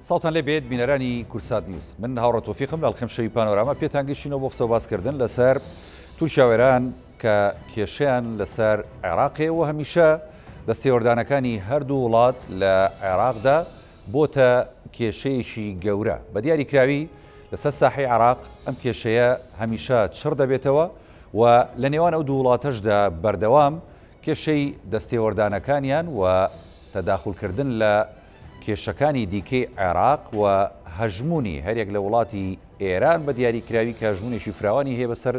سڵاوتان لێ بێت بینەرانی کوردسات نیوز من هاوڕە تۆفیقم لە ئەڵقەی شەوی پانۆراما پێتان گەشتینەوە بۆ قسە و باسکردن لەسەر تورکیا و ئێران کە کێشەیان لەسەر عێراقێ و هەمیشە دەستێوەردانەکانی هەردوو وڵات لە عێراقدا بۆتە کێشەیەکی گەورە بە دیاری کراوی لەسەر ساحەی عێراق ئەم کێشەیە هەمیشە چڕ دەبێتەوە و لە نێوان ئەو دوو وڵاتەشدا بەردەوام کێشەی دەستێوەردانەکانیان و تەداخولکردن لە کێشەکانی دیکەی عێراق و هەژموونی هەریەک لە وڵاتی ئێران بە دیاریکراوی کە هەژموونێکی فراوانی هەیە بەسەر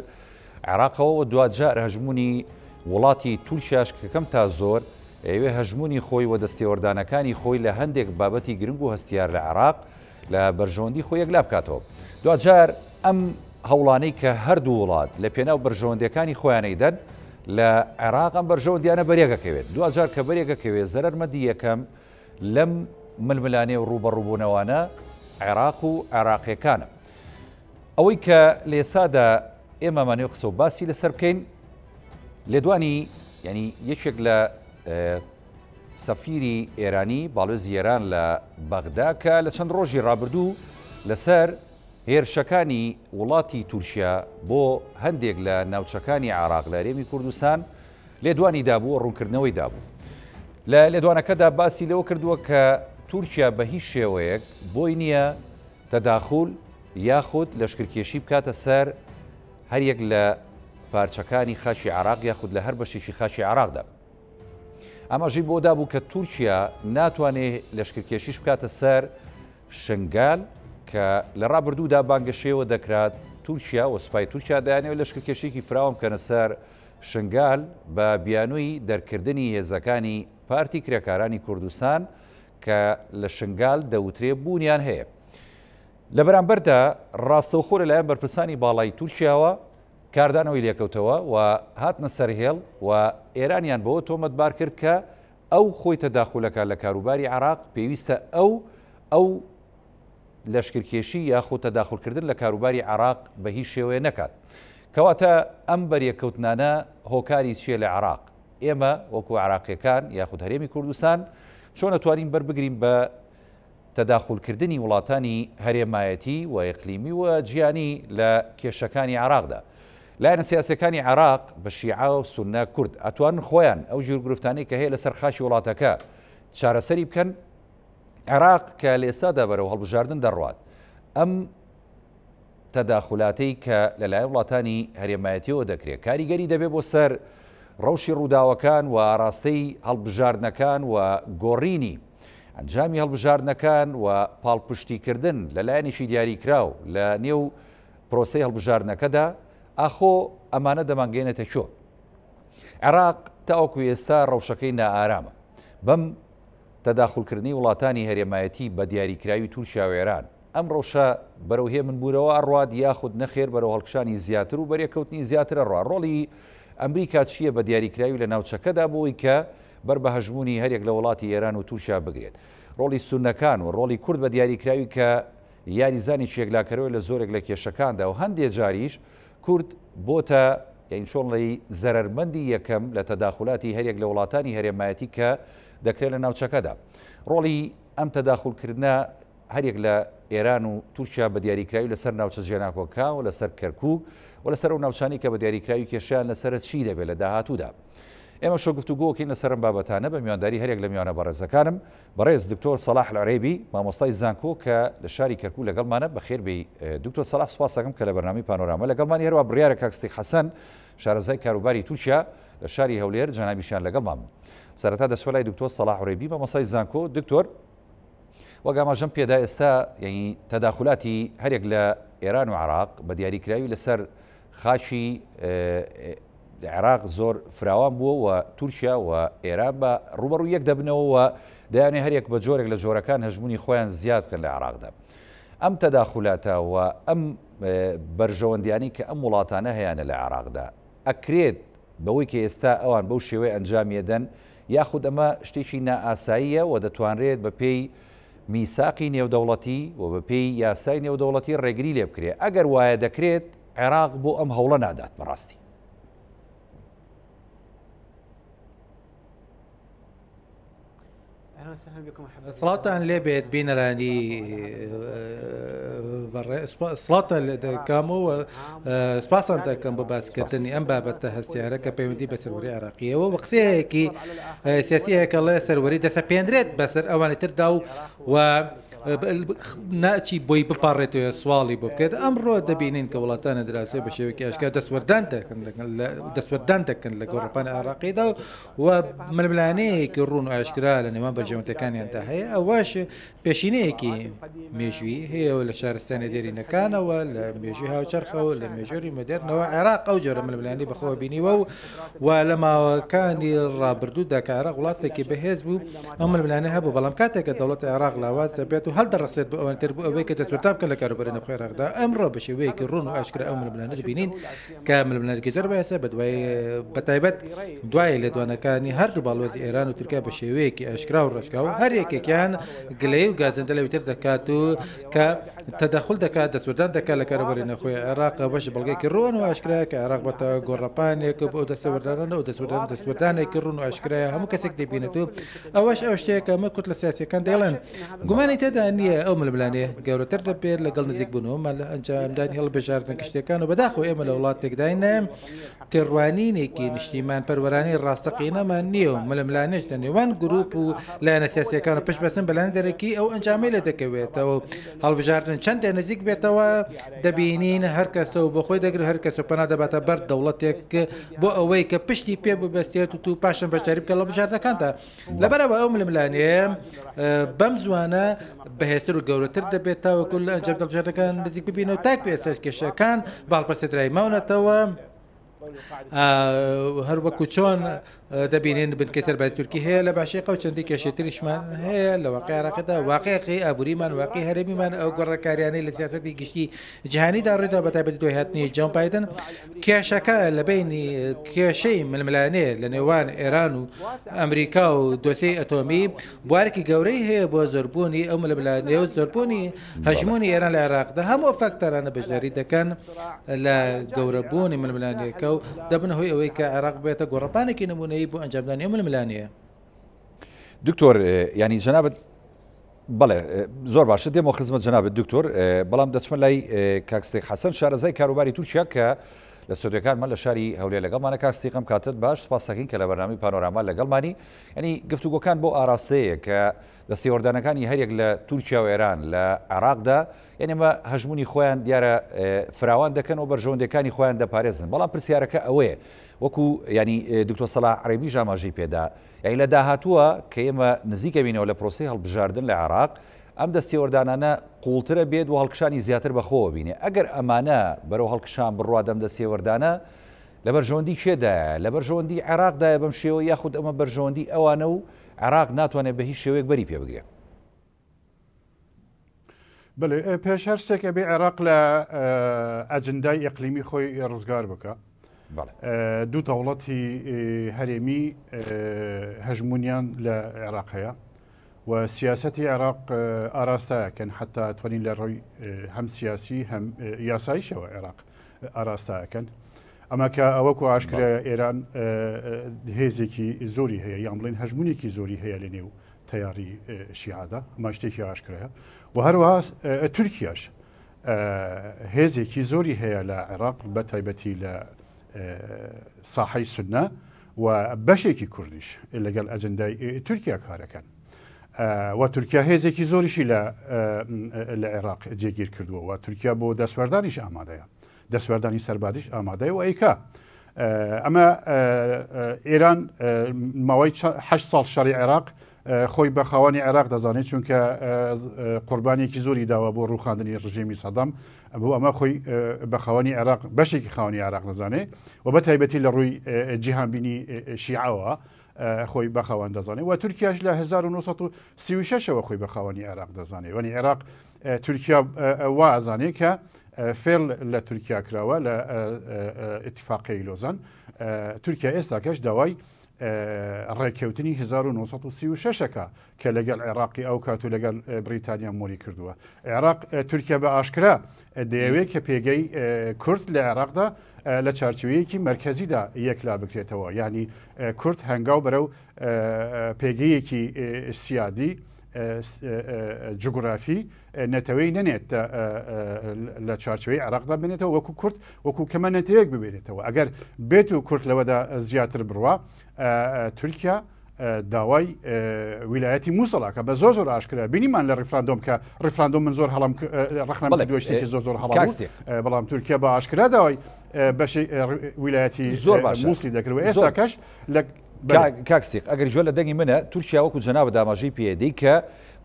عێراقەوە و دواجار هەژموونی وڵاتی تورکیاش کە کەم تا زۆر ئەیەوێ هەژموونی خۆی و دەستێوەردانەکانی خۆی لە هەندێک بابەتی گرنگ و هەستیار لە عێراق لە بەرژەوەندی خۆی یەکلا بکاتەوە. دواجار ئەم هەوڵانەی کە هەردوو وڵات لە پێناو بەرژەوەندیەکانی خۆیان ئەیدەن لە عێراق ئەم بەرژەوەندیانە بەرێگەکەوێت دواجار کە بەرێگەکەوێت زەرەرمەندی یەکەم لەم ململانێ و ڕووبەڕووبوونەوانە عێراق و عێراقیەکانە. ئەوەی کە لە ئێستادا ئێمە مانەوێ قسە و باسی لەسەر بکەین لێدوانی یعنی یەکێک لە سەفیری ئێرانی باڵێزی ئێران لە بەغدا کە لە چەند ڕۆژی ڕابردوو لەسەر هێرشەکانی وڵاتی تورکیا بۆ هەندێک لە ناوچەکانی عێراق لە هەرێمی کوردستان لێدوانی دابوو و ڕوونکردنەوەی دابوو. لە لێدوانەکەدا باسی لەوە کردووە کە تورکیا بە هیچ شێوەیەک بۆی نییە تەداخول یاخود لەشکرکێشی بکاتە سەر هەریەک لە پارچەکانی خاکی عێراق یاخود لە هەر بەشێکی خاکی عێراقدا. ئاماژەی بۆ دابوو کە تورکیا ناتوانێت لەشکرکێشیش بکاتە سەر شنگال کە لە ڕابردوودا بانگەشەیەوە دەکرات تورکیا و سوپای تورکیا دەیانەوێت لەشکرکێشیکی فراوان بکەنە سەر شنگال بە بیانووی دەرکردنی هێزەکانی پارتی کرێکارانی کوردستان کە لە شنگال دەوترێ بوونیان هەیە. لە بەرامبەردا ڕاستەوخۆ لەلایەن بەرپرسانی باڵای تورکیاوە کاردانەوەی لێکەوتەوە و هاتنە سەر هێڵ و ئێرانیان بەوە تۆمەتبار کرد کە ئەو خۆی تەداخولەکە لە کاروباری عێراق پێویستە ئەو ئەو لەشکرکێشی یاخود تەداخولکردن لە کاروباری عێراق بە هیچ شێوەیە نەکات. کەواتە ئەم بەریەککەوتنانە هۆکاری چییە لە عێراق؟ ئێمە وەکو عێراقیەکان یاخود هەرێمی کوردستان چۆن ئەتوانین بەربگرین بە تەداخولکردنی وڵاتانی هەرێمایەتی و ئیقلیمی و جیهانی لە کێشەکانی عێراقدا. لایەنە سیاسیەکانی عێراق بە شیعە و سوننە کورد ئەتوانن خۆیان ئەو گیروگرفتانەی کە هەیە لەسەر خاکی وڵاتەکە چارەسەری بکەن. عێراق کە لە ئێستادا بەرەو هەڵبژاردن دەڕوات ئەم تەداخولاتەی کە لەلایەن وڵاتانی هەرێمایەتیەوە دەکرێت کاریگەری دەبێت بۆ سەر ڕەوشی ڕووداوەکان و ئاراستەی هەڵبژاردنەکان و گۆڕینی ئەنجامی هەڵبژاردنەکان و پاڵپشتیکردن لە لایەنێکی دیاریکراو لە نێو پرۆسەی هەڵبژاردنەکەدا، ئاخۆ ئەمانە دەمانگەیەنێتە کوێ؟ عێراق تاوەکو ئێستا ڕەوشەکەی نائارامە. بەم تەداخولکردنەی وڵاتانی هەرێمایەتی بە دیاریکراوی تورکیا و ئێران، ئەم ڕەوشە بەرەو هێمنبوونەوە ئەڕوات یاخود نەخێر بەرەو هەڵکشانی زیاتر و بەرێکەوتنی زیاتر ئەڕوا؟ ڕۆڵی ئەمریکا چییە بە دیاریکراوی لە ناوچەکەدا بۆی کە بەر بە هەژموونی هەریەک لە وڵاتی ئێران و تورکیا بگرێت؟ ڕۆڵی سوننەکان و ڕۆڵی کورد بە دیاریکراوی کە یاریزانێکی یەکلاکەرەوەیە لە زۆرێک لە کێشەکاندا و هەندێ جاریش کورد بۆتە یانی چۆن ڵێی زەرەرمەندی یەکەم لە تەداخولاتی هەریەک لە وڵاتانی هەرێمایەتی کە دەکرێت لە ناوچەکەدا. ڕۆڵی ئەم تەداخولکردنە هەریەک لە ئێران و تورکیا بە دیاریکراوی لەسەر ناوچە جێناکۆکەکان و لەسەر کەرکوک و لەسەر ئەو ناوچانەی کە بە دیاریکراوی کێشەیان لەسەرە چی دەبێت لە داهاتوودا. ئێمە شۆ گفتوگۆکەین لەسەر ئەم بابەتانە بە میوانداری هەریەک لە میوانە بەڕێزەکانم بەڕێز دکتۆر سەڵاح العرێبی مامۆستای زانکۆ کە لە شاری کەرکوک لەگەڵمانە بەخێر بێی دکتۆر سەڵاح سوپاس دەکەم کە لە بەرنامەی پانۆراما لەگەڵمانی هەروە بڕیارە کاک ستیق حەسەن شارەزای کاروباری تورکیا لە شاری هەولێر جەنابیشیان لەگەڵمان بوو سەرەتا دەچمە لای دکتۆر سەڵاح عرێبی مامۆستای زانکۆ دکتۆر وەک ئاماژەم پێدا ئێستا یعنی تەداخولاتی هەرێک لە ئێران و عراق بە دیاریکراوی لەسەر خاکی عێراق زۆر فراوان بووە و تورکیا و ئێران بە ڕوبەڕوو یەک دەبنەوە و دەیانێ هەریەک بە جۆرێک لە جۆرەکان هەژمونی خۆیان زیاد بکەن لە عێراقدا. ئەم تەداخولاتە و ئەم بەرژەوەندیانەی کە ئەم وڵاتانە هەیانە لە عێراقدا ئەکرێت بەوەی کە ئێستا ئەوان بەو شێوەی ئەنجامی ئەدەن یاخود ئەمە شتێکی نائاساییە و دەتوانرێت بە پێی میساقی نێودەوڵەتی و بە پێی یاسای نێودەوڵەتی ڕێگری لێ بکرێت ئەگەر وایە دەکرێت عێراق بۆ ئەم هەوڵە نادات بەڕاستی؟ سڵاوتان لێبێت بینەرانی سڵاوتان لێ دەکەم و سپاسان دەکەم بۆ باسکردنی ئەم بابەتە هەستیارە کە پەیوەندی بە سەروەری عێراقیەوە و قسەیەکی سیاسی هەیە کە ڵێ سەروەری دەسەپێنرێت بەسەر ئەوانی تردا و و ناچی بۆی بپاڕێتەوە سواڵی بۆ بکرێت ئەمڕۆ دەبینین کە وڵاتانە دراوسێ بە شێوەیەکی ئاشکرا دەستوەردان دەکەن دەستوەردان دەکەن لە گۆڕەپانی عێراقیدا و ململانێیەکی ڕوون و ئاشکرا لە نێوان بەرژەوەندیەکانیاندا هەیە، ئەوەش پێشینەیەکی مێژوویی هەیە و لە شارستانیە دێرینەکانەوە، لە مێژووی هاوچەرخەوە، لە مێژووی مۆدێرنەوە عێراق ئەو جۆرە ململانێی بەخۆوە بینیوە و و لە ماوەکانی ڕابردوودا کە عێراق وڵاتێکی بەهێز بوو ئەو ململانێ هەبوو، بەڵام کاتێک کە دەوڵەتی عێراق لاواز دەبێت و هەڵدەڕەخسێت بۆ ئەوانی تر بۆ ئەوەی کە دەستوەردان بکەن لە کاروباری ناوخۆی عێراقدا، ئەمڕۆ بە شێوەیەکی ڕوون و ئاشکرا ئەو ململانێ دەبینین. کە ململانێکی زۆر بەهێزە بەدوای بەتایبەت دوای لێدوانەکانی هەردوو باڵوێزی ئێران و تورکیا بە شێوەیەکی ئاشکرا و ڕاشکاو هەر یەکێکیان گلەیی و گازەندە لەوی تر دەکات و کە تەدەخول دەکات دەستوەردان دەکات لە کاروباری ناوخۆی عێراق ئەوەش بەڵگەیەکی ڕوون و ئاشکرایە کە عێراق بۆتە گۆڕەپانێک بۆ ئەو دەستێوەردانانە و دەستوەردان دەستوەردانێکی ڕوون و ئاشکرایە هەموو کەسێک دەیبینێت و ئەوەش ئەو شتەیە کە ئەمە کوتلە سیاسییەکان دەیڵێن. گومانی تێدا نییە ئەو ململانێ گەورەتر دەبێت لەگەڵ نزیکبوونەوەمان لە ئەنجامدانی هەڵبژاردنە گشتییەکان و بەداخەوە ئێمە لە وڵاتێکداین تێڕوانینێکی نیشتیمانپەروەرانەی ڕاستەقینەمان نییە و ململانێش لە نێوان گروپ و لایەنە سیاسییەکان و پشتبەستن بە لایەنی دەرەکی ئەو ئەنجامەی لێ دەکەوێتەوە و هەڵبژاردن چەندێ نزیک بێتەوە دەبینین هەر کەسە و بۆ خۆی دەگرێت هەر کەسە پەنا دەباتە بەر دەوڵەتێک بۆ ئەوەی کە پشتی پێ ببەستێت و پاشان بەشداری بکە لە بژاردەکاندا لەبەرەوە ئەو ململانێ بەم زوانە بەهێزتر و گەورەتر دەبێت تاوەکو لە ئەنجام دەڵبژاردەکان نزیک ببینەوە تاکو ئێستاش کێشەکان بە هەڵپەسێردراوی ماونەتەوە. هەر وەکو چۆن دەبینین بنکەی سەربازی تورکی هەیە لە باشیقە و چەندی کێشەی تریشمان هەیە لە واقعی عێراقیدا واقعی ئابووریمان واقعی هەرێمیمان ئەو گۆڕانکاریانەی لە سیاسەتی گشتی جیهانیدا ڕوویدا بە تایبەتی دوای هاتنی جۆن بایدن کێشەکە لە بینی کێشەی ململانێ لە نێوان ئێران و ئەمریکا و دۆسیەی ئەتۆمی بوارێکی گەورەی هەیە بۆ زۆربوونی ئەو ململانێ و زۆربوونی هەژموونی ئێران لە عێراقدا هەموو ئەو فاکتەرانە بەشداری دەکەن لە گەورەبوونی ململانێکە و دەبنە هۆی ئەوەی کە عێراق ببێتە گۆڕەپانێکی نموونەیی بۆ ئەنجامدانی ئەو ململانێیە. دکتۆر یانی جەنابت بەڵێ زۆر باشە دێمەوە خزمەت جەنابت دکتۆر بەڵام دەچمە لای کاک ستیق حەسەن شارەزای کاروباری تورکیا کە لە ستۆدیۆکانمان لە شاری هەولێر لەگەڵمانە کاک ستیق ئەم کاتت باش سپاس دەکەین کە لە بەرنامەی پانۆراما لەگەڵمانی یعنی گفتوگۆکان بۆ ئاراستەیە کە دەستێوەردانەکانی هەریەک لە تورکیا و ئێران لە عێراقدا یعنی ئەمە هەژمونی خۆیان دیارە فراوان دەکەن و بەرژەوەندەکانی خۆیان دەپارێزن بەڵام پرسیارەکە ئەوەیە وەکو ینی دکتۆر سەلاح عەرەبیش ئاماژەی پێدا یانی لە داهاتووە کە ئێمە نزیک ئەبینەوە لە پرۆسەی هەڵبژاردن لە عێراق، ئەم دەستێوەردانانە قووڵترە بێت و هەڵکشانی زیاتر بە خۆوە بینێ. ئەگەر ئەمانە بەرەو هەڵکشان بڕوات ئەم دەستێوەردانە لە بەرژەوەندی کێدایە؟ لە بەرژەوەندی عێراقدایە بەم شێوە یاخود ئەمە بەرژەوەندی ئەوانە و عێراق ناتوانێت بە هیچ شێوەیەک بەری پێ بگرێ؟ بەێ پێش هەر شتێک ئەبێ عێراق لە ئەجندای ئەقلیمی خۆی ڕزگار بکە دوو دەوڵەتی هەرێمی هەژمونیان لە عێراق هەیە و سیاستی عێراق ئاراستایەکەن حتا توانین لە ڕووی هەم سیاسی هەم یاساییشەوە عێراق ئاراستایەکەن ئەمە کە ئەوەکو ئاشکرا ئێران هێزێکی زۆری هەیە یان بڵێن هەژمونێکی زۆری هەیە لە نێو تەیاری شیعەدا، ئەمە شتێکی ئاشکرایە و هەروەها تورکیاش هێزێکی زۆری هەیە لە عێراق بە تایبەتی لە ساحەی سنە و بەشێکی کوردیش لەگەڵ ئەجندای تورکیا کارەکەن. و تورکیا هێزێکی زۆریشی لە لە عێراق جێگیر کردووە و تورکیا بۆ دەستوەردانیش ئامادەیە. دەستوەردانی سەربازیش ئامادەیە و ئەیکا. ئەمە ئێران ماوەی هه ساڵ شەڕی عێراق خۆی بە خاوەنی عێراق دەزانێت چونکە قوربانێکی زۆری داوە بۆ ڕوخاندنی ڕژێمی سەدام بۆ ئەمە خۆی بە خاوەنی عێراق بەشێکی خاوەنی عێراق دەزانێت و بە تایبەتی لە ڕووی جیهانبینی شیعەوە خۆی بە خاوەن دەزانێت و تورکیاش لە 1936ەوە خۆی بە خاوەنی عێراق دەزانێت وەنی عێراق تورکیا وا ئەزانێت کە فێڵ لە تورکیا کراوە لە ئیتفاقی لۆزان تورکیا ئێستاکەش داوای ڕێککەوتنی 1936ەکە کە لەگەڵ عێراقی ئەو کات و لەگەڵ بریتانیا مۆری کردووە عێراق تورکیا بە ئاشکرا دەیەوێت کە پێگەی کورد لە عێراقدا لە چارچێوەیەکی مەرکەزیدا یەکلا بکرێتەوە، یانی کورد هەنگاو بەرەو پێگەیەکی سیادی جوگرافی نەتەوەی نەنێت لە چارچەوەی عێراقدا بێنێتەوە وەکو کورد وەکو کەمە نەتەوەیەک ببێنێتەوە ئەگەر بێت و کورد لەوەدا زیاتر بڕوا تورکیا داوای ویلایەتی موسڵاکە بە زۆر زۆر ئاشکرا بینیمان لە ڕیفراندۆم کە ڕیفراندۆم من زۆر هەڵم ڕخنەم دوێشتێکی زۆر زۆر هەڵ بەڵام تورکیا بە ئاشکرا داوای بەشی ویلایەتی زۆر باش موسڵی دەکرد و ئێستاکەش لە کاک ستیق ئەگەر گوێ لە دەنگی منە تورکیا وەکو جەنابت ئاماژەی پێدەی کە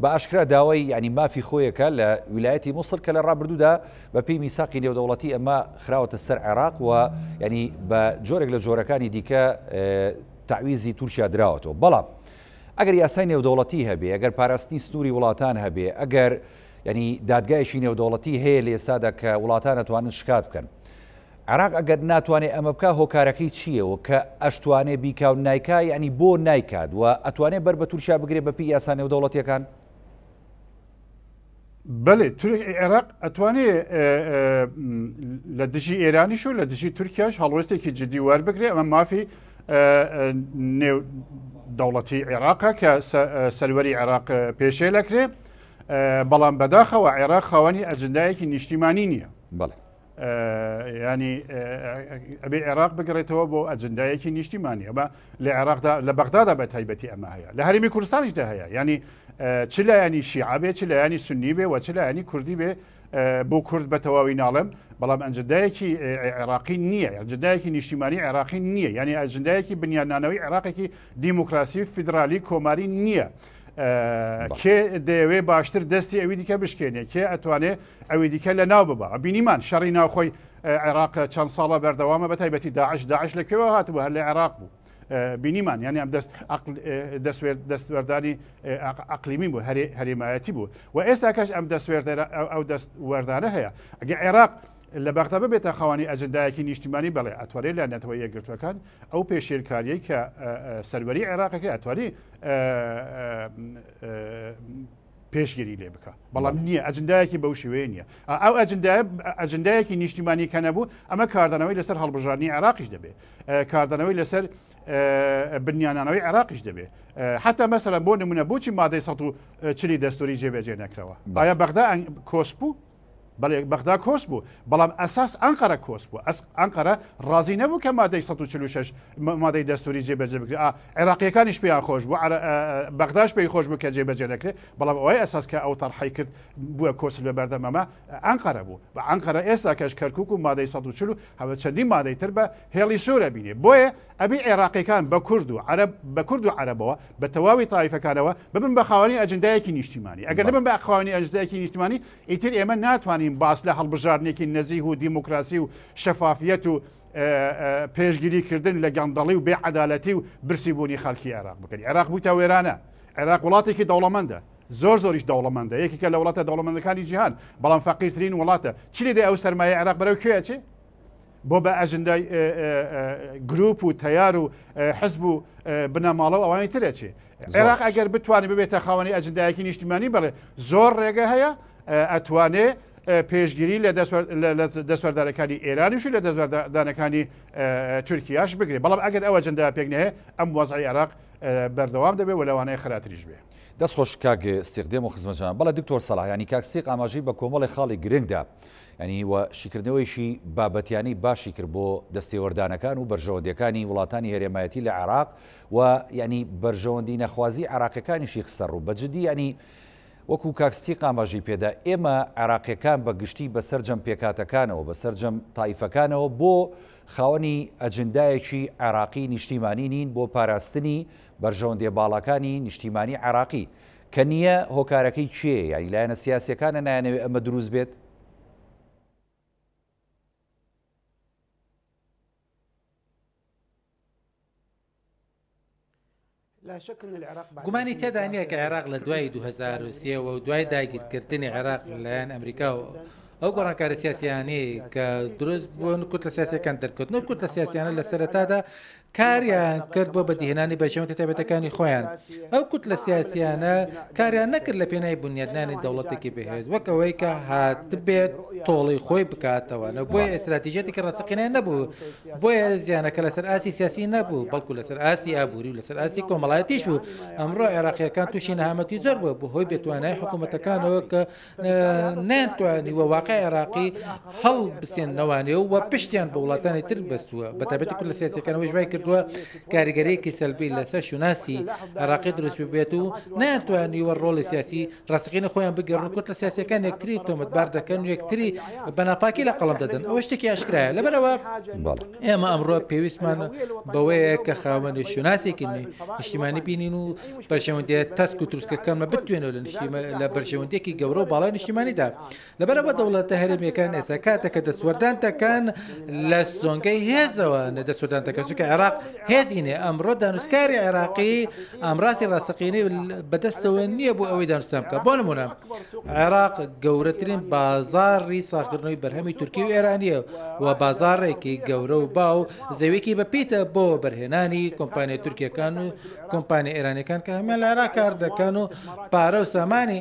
بە ئاشکرا داوای یعنی مافی خۆیەکە لە ویلایەتی موسڵ کە لە ڕابردوودا بە پێی میساقی نێودەوڵەتی ئەمە خراوەتە سەر عێراق و یعنی بە جۆرێک لە جۆرەکانی دیکە تەعویزی تورکیا دراوەتەوە بەڵام ئەگەر یاسای نێودەوڵەتی هەبێ ئەگەر پاراستنی سنووری وڵاتان هەبێ ئەگەر یعنی دادگایەکی نێودەوڵەتی هەیە لە ئێستادا کە وڵاتان ئەتوانن شکات بکەن عێراق ئەگەر ناتوانێ ئەمە بکا هۆکارەکەی چییە و کە ئەشتوانێ بیکا و نایکا یەعنی بۆ نایکات و ئەتوانێ بەر بە تورکیا بگرێ بە پێی یاسا نێودەوڵەتیەکان؟ بەێ عێراق ئەتوانێ لە دژی ئێرانیش و لە دژی تورکیاش هەڵوێستێکی جددی وەربگرێ ئەمە مافی نێو دەوڵەتی عێراقە کە سەروەری عێراق پێشێلەکرێ بەڵام بەداخەوە عێراق خاوەنی ئەجندایەکی نیشتیمانی نییە. بەڵێ. ینی ئەبێ عێراق بگەڕێتەوە بۆ ئەجندایەکی نیشتیمانی ئەمە لە عێراقدا لە بەغدادا بە تایبەتی ئەمە هەیە لە هەرێمی کوردستانیشدا هەیە ینی چ لایەنی شیعە بێ چ لایەنی سنی بێ و چ لایەنی کوردی بێ بۆ کورد بە تەواوی ناڵم بەڵام ئەنجدایەکی عێراقی نییە ئەجندایەکی نیشتیمانی عێراقی نییە یعنی ئەجندایەکی بنیادنانەوەی عێراقێکی دیموکراسی و فیدرالی کۆماری نییە. کێ دەیەوێ باشتر دەستی ئەوی دیکە بشکێنێ کێ ئەتوانێ ئەوی دیکە لە ناو ببا بینیمان شەڕی ناوخۆی عێراق چەند ساڵە بەردەوامە بە تایبەتی داعش داعش لە کوێوە هاتبوو هەر لە عێراق بوو بینیمان یعنی ئەم دەست دەستوەردانی ئەقلیمی بوو هەرێمایەتی بوو و ئێستا کەش ئەم دەستوێردەرە ئەو دەست وەردانە هەیە ئەگە عێراق لە بەغدا ببێتە خاوەنی ئەجندایەکی نیشتیمانی بەڵێ ئەتوانێت لە نەتەوە یەکگرتوەکان ئەو پێشێلکاریەی کە سەروەری عێراقەکە ئەتوانی پێشگیری لێ بکە بەڵام نییە ئەجندایەکی بەو شێوەیە نییە ئەو ئەجندای ئەجندایەکی نیشتیمانی کە نەبوو ئەمە کاردانەوەی لەسەر هەڵبژاردننی عێراقیش دەبێت کاردانەوەی لەسەر بنیانانەوەی عێراقیش دەبێت حتا مەسەلەن بۆ نمونە بۆچی مادەی 140 دەستوری جێبەجێ نەکرەوە ئایا بەغدا کۆسپ بوو بەڵێ بەغدا کۆس بوو، بەڵام ئەساس ئەنقەرە کۆس بوو. ئەنقەرە ڕازی نەبوو کە مادەی 146 مادەی دەستوری جێبەجێ بکرێت. ئا عێراقییەکانیش پێیان خۆش بوو، بەغداش پێی خۆش بوو کە جێبەجێ نەکرێت، بەڵام ئەوەی ئەساس کە ئەو تەرحەی کرد بووە کۆسپ لە بەردەم ئەمە ئەنقەرە بوو. بە ئەنقەرە ئێستا کەش کەرکوک و مادەی 140 و هەوە چەندین مادەی تر بە هێڵی سوور ئەبینێ. بۆیە ئەبێ عێراقیەکان بە کورد و عەرەب بە کورد و عەرەبەوە بە تەواوی تایفەکانەوە ببن بە خاوەنی ئەجندایەکی نیشتیمانی. ئەگەر نەبن بە خاوەنی ئەجندایەکی نیشتیمانی ئیتر ئێمە ناتوانین باس لە هەڵبژاردنێکی نەزیه و دیموکراسی و شەفافیەت و پێشگیری کردن لە گەندەڵی و بێ عەدالەتی و برسیبوونی خەڵکی عێراق بکەین. عێراق بوویتە وێرانە. عێراق وڵاتێکی دەوڵەمەندە. زۆر زۆریش دەوڵەمەندە. یەکێکە لە وڵاتە دەوڵەمەندەکانی جیهان، بەڵام فەقیرترین وڵاتە. چی لێ دێ ئەو سەرمایەی عێراق بەرەو کوێ ئەچێ؟ بۆ بە ئەجندای گروپ و تەیار و حزب و بنەماڵە و ئەوانی تر ئەچێ. عێراق ئەگەر بتوانێت ببێتە خاوەنی ئەجندایەکی نیشتیمانی بەڵێ زۆر ڕێگە هەیە ئەتوانێ پێشگیری لە دەستوەردانەکانی ئێرانیش و لە دەستوەردانەکانی تورکیاش بگرێت بەڵام ئەگەر ئەو ئەجندا پێک نەیە ئەم وەزعی عێراق بەردەوام دەبێت و لەوانەیە خراپتریش بێ. دەست خۆش کاک ستیق دێم و خزمەتجان. بەڵێ دکتۆر سەڵاح یانی کاک ستیق ئاماژەی بە کۆمەڵێ خاڵی گرنگ دا یانی و شیکردنەوەیشی بابەتیانەی باشی کرد بۆ دەستێوەردانەکان و بەرژەوەندیەکانی وڵاتانی هەرێمایەتی لە عێراق و یانی بەرژەوەندی نەخوازی عێراقیەکانیشی خستە ڕوو بە جدی یانی وەکو کاک ستیق ئاماژەی پێدا ئێمە عێراقیەکان بە گشتی بە سەرجەم پێکهاتەکانەوە بە سەرجەم تایفەکانەوە بۆ خاوەنی ئەجندایەکی عێراقی نیشتیمانی نین بۆ پاراستنی بەرژەوەندیە باڵاکانی نیشتیمانی عێراقی کە نییە هۆکارەکەی کێیە یانی لایەنە سیاسیەکانە نایانەوێ ئەمە دروست بێت؟ گومانی تێدا نییە کە عێراق لە دوای 2003 وە و دوای داگیرکردنی عێراق لەلایەن ئەمریکا و ئەو گۆڕانکارە سیاسیانەی کە دروست بوون کوتلە سیاسیەکان دەرکەوتن و کوتلە سیاسیانە لە سەرەتادا کاریان کرد بۆ بەدیهێنانی بەرژەوەندی تایبەتەکانی خۆیان ئەو کوتلە سیاسیانە کاریان نەکرد لە پێناوی بنیادنانی دەوڵەتێکی بەهێز وەک ئەوەی کە هاتبێت. تۆڵەی خۆی بکاتەوە، بۆیە ئێستراتیژیەتێکی ڕاستەقینەیان نەبوو، بۆیە زیانەکە لەسەر ئاستی سیاسی نەبوو، بەڵکو لەسەر ئاستی ئابووری و لەسەر ئاستی کۆمەڵایەتیش بوو. ئەمڕۆ عێراقییەکان تووشی نەهامەتی زۆر بووە بەهۆی بێتوانایی حکوومەتەکانەوە کە نەیانتوانیوە واقعی عێراقی هەڵبسێننەوانێ و پشتیان بە وڵاتانی تر بەستووە، بەتایبەتی کوتلە سیاسییەکان، ئەوەیش وای کردووە کاریگەرییەکی سەلبی لەسەر شوناسی عێراقی دروست ببێت و نەیانتوانیوە ڕۆڵی سیاسی ڕاستەقینە خۆیان بگێڕن و کوتلە سیاسیەکان یەکتری تۆمەتبار دەکەن و یەکتری بە ناپاکی لە قەڵەم دەدەن، ئەوە شتێکی ئاشکرایە. لەبەرئەوە ئێمە ئەمڕۆ پێویستمان بەوەیە کە خاوەنی شوناسێکی نیشتیمانی بینین و بەرژەوەندیە تەسک و تروسکەکانمان بتوێنەوە لە بەرژەوەندیەکی گەورە و باڵای نیشتیمانیدا. لەبەرئەوە دەوڵەتە هەرێمییەکان ئێستا کاتێک کە دەستوەردان دەکەن لە سۆنگەی هێزەوە دەستوەردان دەکەن، چونکە عێراق هێزی نییە. ئەمڕۆ دانوستکاری عێراقی ئامرازی ڕاستەقینەی بەدەستەوە نییە بۆ ئەوەی دانوستان بکات. بۆ نمونە عێراق گەورەترین بازاڕی ساغکردنەوەی بەرهەمی تورکی و ئێرانییە و بازاڕێکی گەورە و باو زەویەکی بەپیتە بۆ وەبەرهێنانی کۆمپانیا تورکییەکان و کۆمپانیا ئێرانیەکان کە هەمان لە عێراق کار دەکەن و پارە و سامانی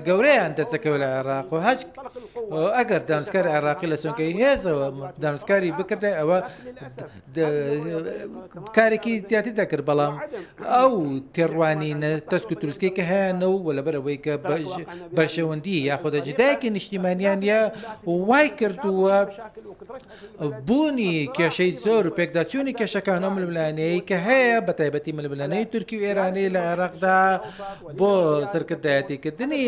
گەورەیان دەست دەکەوێت لە عێراق و هەچ ئەگەر دانوستکاری عێراقی لە سۆنگەی هێزەوە دانوستکاری بکردای ئەوە کارێکی زیاتر دەکرد بەڵام ئەو تێڕوانینە تەسک و تروسکەی کە هەیانە و لەبەر ئەوەی کە بەرژەوەندی یاخۆدە جدایەکی نیشتیمانیان نیە وای کردووە بوونی کێشەی زۆر و پێکداچوونی کێشەکان ئەو ململانێیەی کە هەیە بە تایبەتی ململانێی تورکی و ئێرانی لە عێراقدا بۆ سەرکردایەتیکردنی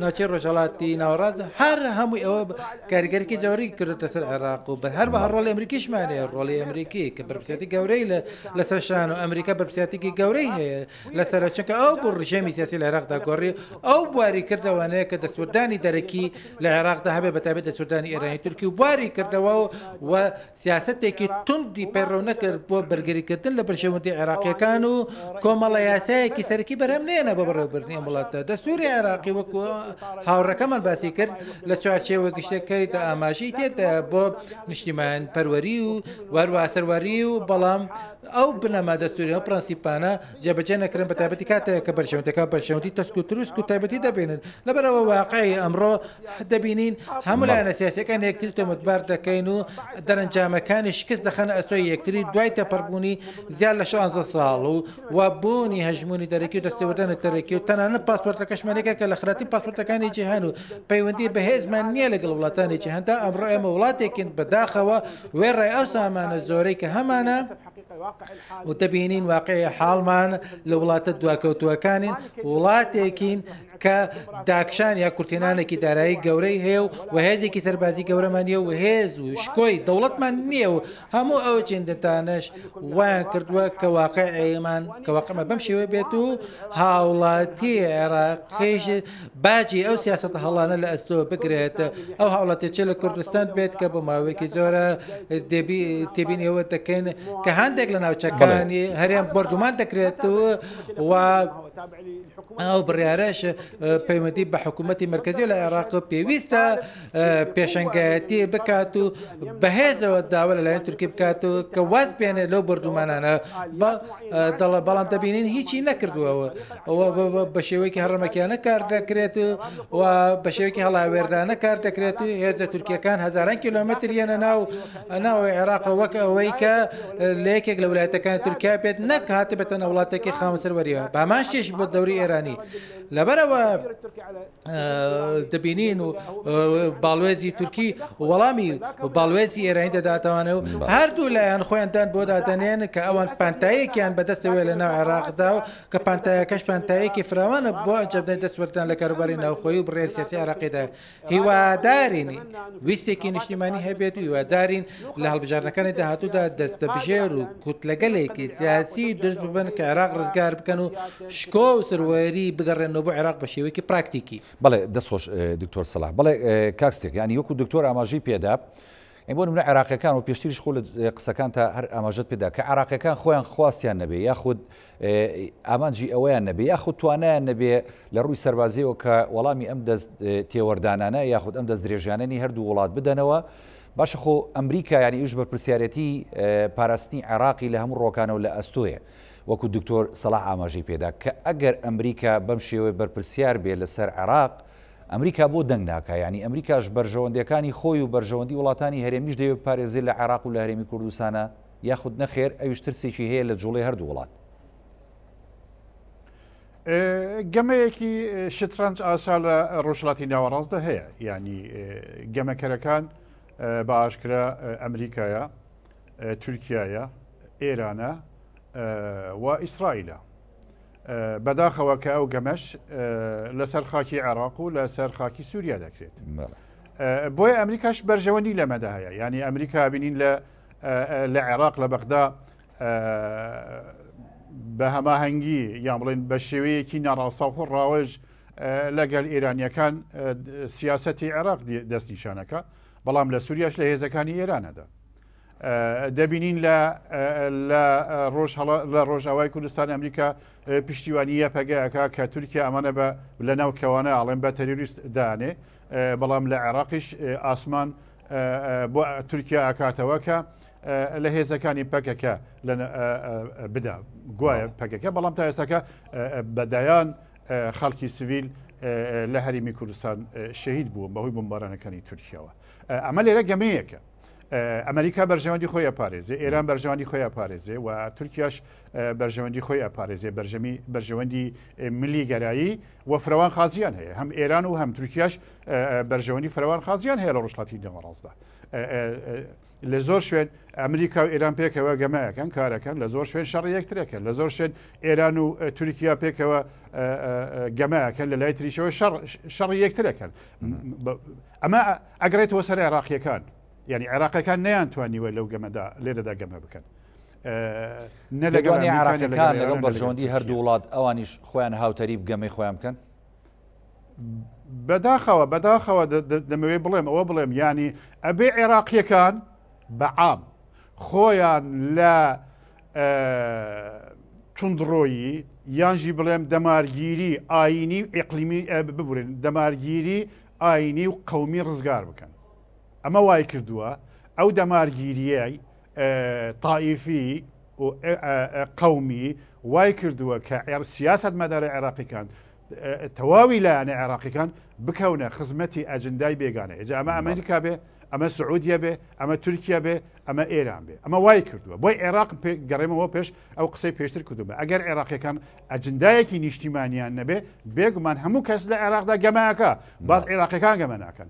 ناوچەی ڕۆژهەڵاتی ناوەڕاست هەر هەمووی ئەوە کاریگەریی زۆری کردوتە سەر عێراق و هەروەها ڕۆڵی ئەمریکیشمان هەیە ڕۆڵی ئەمریکی کە بەرپرسیارێتی گەورەی لەسەر شان و ئەمریکا بەرپرسیارێتیی گەورەی هەیە لەسەرە چونکە ئەو بوو ڕژێمی سیاسی لە عێراقدا گۆڕی ئەو بواری کردەوانەیە کە دەستوەردانی دەرەکی لە عێراقدا هەبێ بە تایبەت دەستوەردانی ئێرانی تورکی و بواری کردەوە و سیاسەتێکی توندی پەیڕەو نەکرد بۆ بەرگریکردن لە بەرژەوەندی عێراقیەکان و کۆمەڵە یاسایەکی سەرەکی بەرهەم نێنا بۆ بەڕێوەبردنی ئەم وڵاتە. دەستوری عێراقی وەکو هاوڕێکەمان باسی کرد لە چوارچێوە گشتیەکەیدا ئاماژەی تێدایە بۆ نیشتیمانپەروەری و هەروەها سەروەری و بەڵام ئەو بنەما دەستوری ئەو پرەنسیپانە جێبەجێ نەکرێن بە تایبەتی کاتێک کە بەرژەوەندەکان بەرژەوەندی تەسک و تروسک و تایبەتی دەبینن لەبەرەوە واقعی ئەمڕۆ دەبینین هەموو لایەنە سیاسەکان یەکتری تۆمەتبار دەکەین و دەرەنجامەکانی شکست دەخەنە ئەستۆی یەکتری دوای تێپەڕبوونی زیاد لە 16 ساڵ و و بوونی هەژموونی دەرەکی و دەستێوەردانی دەرەکی و تەنانەت پاسپۆرتەکەشمان یەکێکە لە خراپترین پاسپۆرتەکانی جیهان و پەیوەندی بەهێزمان نییە لەگەڵ وڵاتانی جیهاندا ئەمڕۆ ئێمە وڵاتێکین بەداخەوە وێڕای ئەو سامانە زۆرەی کە هەمانە و دەبینین واقعی حاڵمان لە وڵاتە دواکەوتووەکانین وڵاتێکین کە داکشان یا کورتێنانێکی دارایی گەورەی هەیە و و هێزێکی سەربازی گەورەمان نیە و هێز و شکۆی دەوڵەتمان نییە و هەموو ئەو جندتانەش وایان کردووە کە واقعیمان کە واقعمان بەم شێوەیە بێت و هاوڵاتی عێراقیش باجی ئەو سیاسەتە هەڵانە لە ئەستۆ بگرێت ئەو هاوڵاتیە چ لە کوردستان بێت کە بۆ ماوەیەکی زۆرە تێبینی ئەوە دەکەین کە هەندێک لە ناوچەکانی هەرێم بۆردومان دەکرێت و ئەو بڕیارەش پەیوەندی بە حکوومەتی مرکزی لە عێراق پێویستە پێشەنگایەتی بکات و بەهێزەوە داوا لەلایەن تورکی بکات و کە واز بێنێت لەو بۆردومانانە دەڵێ بەڵام دەبینین هیچی نەکردووە بە شێوەیەکی هەڕەمەکیانە کار دەکرێت و بە شێوەیەکی هەڵاوێردانە کار دەکرێت و هێزە تورکیەکان هەزاران کیلۆمەتر یەنە ناو ناوەوەی عێراق وەک ئەوەی کە لە یەکێک لە ولایەتەکانی تورکیا بێت نەک هاتبێتە وڵاتێکی خاوەن سەروەریەوە بەهەمان شتیش بۆ دەوری ئێرانی لەبەرەوە دەبینین و باڵوێزی تورکی وەڵامی باڵوێزی ئێرانی دەداتەوانە و هەردوو لایەن خۆیان دان بۆ دادەنێن کە ئەوان پانتایەکیان بەدەستەوەی لە ناو عێراقدا و کە پانتایەکەش پانتایەکی فراوانە بۆ ئەنجامدانی دەستوەردان لە کاروباری ناوخۆیی و بڕیاری سیاسی عێراقیدا هیوادارین ویستێکی نیشتیمانی هەبێت و هیوادارین لە هەڵبژاردنەکانی داهاتوودا دەستەبژێر و کوتلەگەلێکی سیاسی دروست ببن کە عێراق ڕزگار بکەن و شکۆ و سەروەری بگەڕێنەوە بۆ عێراق بە شێوەیەکی پراکتیکی. بەڵێ دەست خۆش دکتۆر سەڵاح. بەڵێ کاک ستێک یانی وەکو دکتۆر ئاماژەی پێدا ئەی بۆ نمونە عێراقیەکان و پێشتریش خۆ لە قسەکانتا هەر ئاماژەت پێدا کە عێراقیەکان خۆیان خواستیان نەبێ یاخود ئامانجی ئەوەیان نەبێ یاخود توانایان نەبێ لە ڕووی سەربازیەوە کە وەڵامی ئەم دەست تێوەردانانە یاخود ئەم دەست درێژانەنی هەردوو وڵات بدەنەوە باشە خۆ ئەمریکا یانی ئیش بەرپرسیارەتی پاراستنی عێراقی لە هەموو ڕۆکانەوە لە ئەستۆیە وەکو دکتۆر سەڵاح ئاماژەی پێدا کە ئەگەر ئەمریکا بەم شێوەیە بەرپرسیار بێ لەسەر عێراق. ئەمریکا بۆ دەنگ ناکا؟ یانی ئەمریکاش بەرژەوەندیەکانی خۆی و بەرژەوەندی وڵاتانی هەرێمیش دەیەوێ بپارێزێ لە عێراق و لە هەرێمی کوردستانا یاخود نەخێر ئەویش ترسێکی هەیە لە جوڵەی هەردوو وڵات؟ گەمەیەکی شترەنج ئاسا لە ڕۆژهەڵاتی ناوەڕاستدا هەیە یعنی گەمەکەرەکان بە ئاشکرا ئەمریکایە تورکیایە ئێرانە و ئیسرائیلە بەداخەوە کە ئەو گەمەش لەسەر خاکی عێراق و لەسەر خاکی سووریا دەکرێت بۆیە ئەمریکاش بەرژەوەندی لەمەدا هەیە ینی ئەمریکا بینین لە لە عێراق لە بەغدا بە هەماهەنگی یان بڵێن بە شێوەیەکی ناڕاستەوخۆ ڕاوەژ لەگەل ئێرانیەکان سیاسەتی عێراق دەستنیشانەکە بەڵام لە سووریاش لە هێزەکانی ئێرانەدا دەبینین لە لە ڕۆژ لە ڕۆژئاوای کوردستان ئەمریکا پشتیوانی یەپەگەکە کە تورکیا ئەمانە بە لە ناو کەوانە ئاڵێن بە تەرۆریست دانێ بەڵام لە عێراقیش ئاسمان بۆ تورکیا ئاکاتەوە کە لە هێزەکانی پەکەکە بدا گوایە پەکەکە بەڵام تا ئێستاکە بەدایان خەڵکی سڤیل لە هەرێمی کوردستان شەهید بووە بەهۆی بمبارانەکانی تورکیاوە ئەمە لێرە گەمەیەکە ئەمریکا بەرژەوەندی خۆی ئەپارێزێ ئێران بەرژەوەندی خۆی ئەپارێزێ و تورکیاش بەرژەوەندی خۆی ئەپارێزێ بەرژەمی بەرژەوەندی ملی گەرایی و فرەوان خازیان هەیە هەم ئێران و هەم تورکیاش بەرژەوەندی فرەوان خازیان هەیە لە ڕۆژهەڵاتی نێوەڕاستدا لە زۆر شوێن ئەمریکا و ئێران پێکەوە گەمایەکەن کارەکەن لە زۆر شوێن شەڕ یەکترەکەن لە زۆر شوێن ئێران و تورکیا پێکەوە گەمایەکەن لە لای تریشەوە شەڕ یەکترەکەن ئەمە ئەگەڕێتەوە سەر عێراقیەکان یعنی عێراقیەکان نەیان توانیوە لەو گەمەدا لێرەدا گەمە بکەن نە لەگەڵ عێراقیەکان لەگەڵ بەرژەوەندی هەردوو وڵات ئەوانیش خۆیان هاوتەریب گەمەی خۆیان بکەن بەداخەوە بەداخەوە دەمەوێت بڵێم ئەوە بڵێم ینی ئەبێ عێراقیەکان بەعام خۆیان لە توندڕۆیی یانژی بڵێم دەمارگیری ئاینی و ئیقلیمی ببورن دەمارگیری ئاینی و قەومی ڕزگار بکەن ئەمە وای کردووە ئەو دەمارگیریەی تائیفی و قەومی وای کردووە کە سیاست مەدارە عێراقیکان تەواوی لایەنە عێراقیەکان بکەونە خزمەتی ئەجندای بێگانە ئێجا ئەمە ئەمریکا بێ ئەمە سعودیە بێ ئەمە تورکیا بێ ئەمە ئێران بێ ئەمە وای کردووە بۆی عێراق گەڕێمەوە پێش ئەو قسەی پێشتر کردومە ئەگەر عێراقیەکان ئەجندایەکی نیشتیمانیان نەبێ بێگومان هەموو کەس لە عێراقدا گەماکە باز عێراقیەکان گەمە ناکەن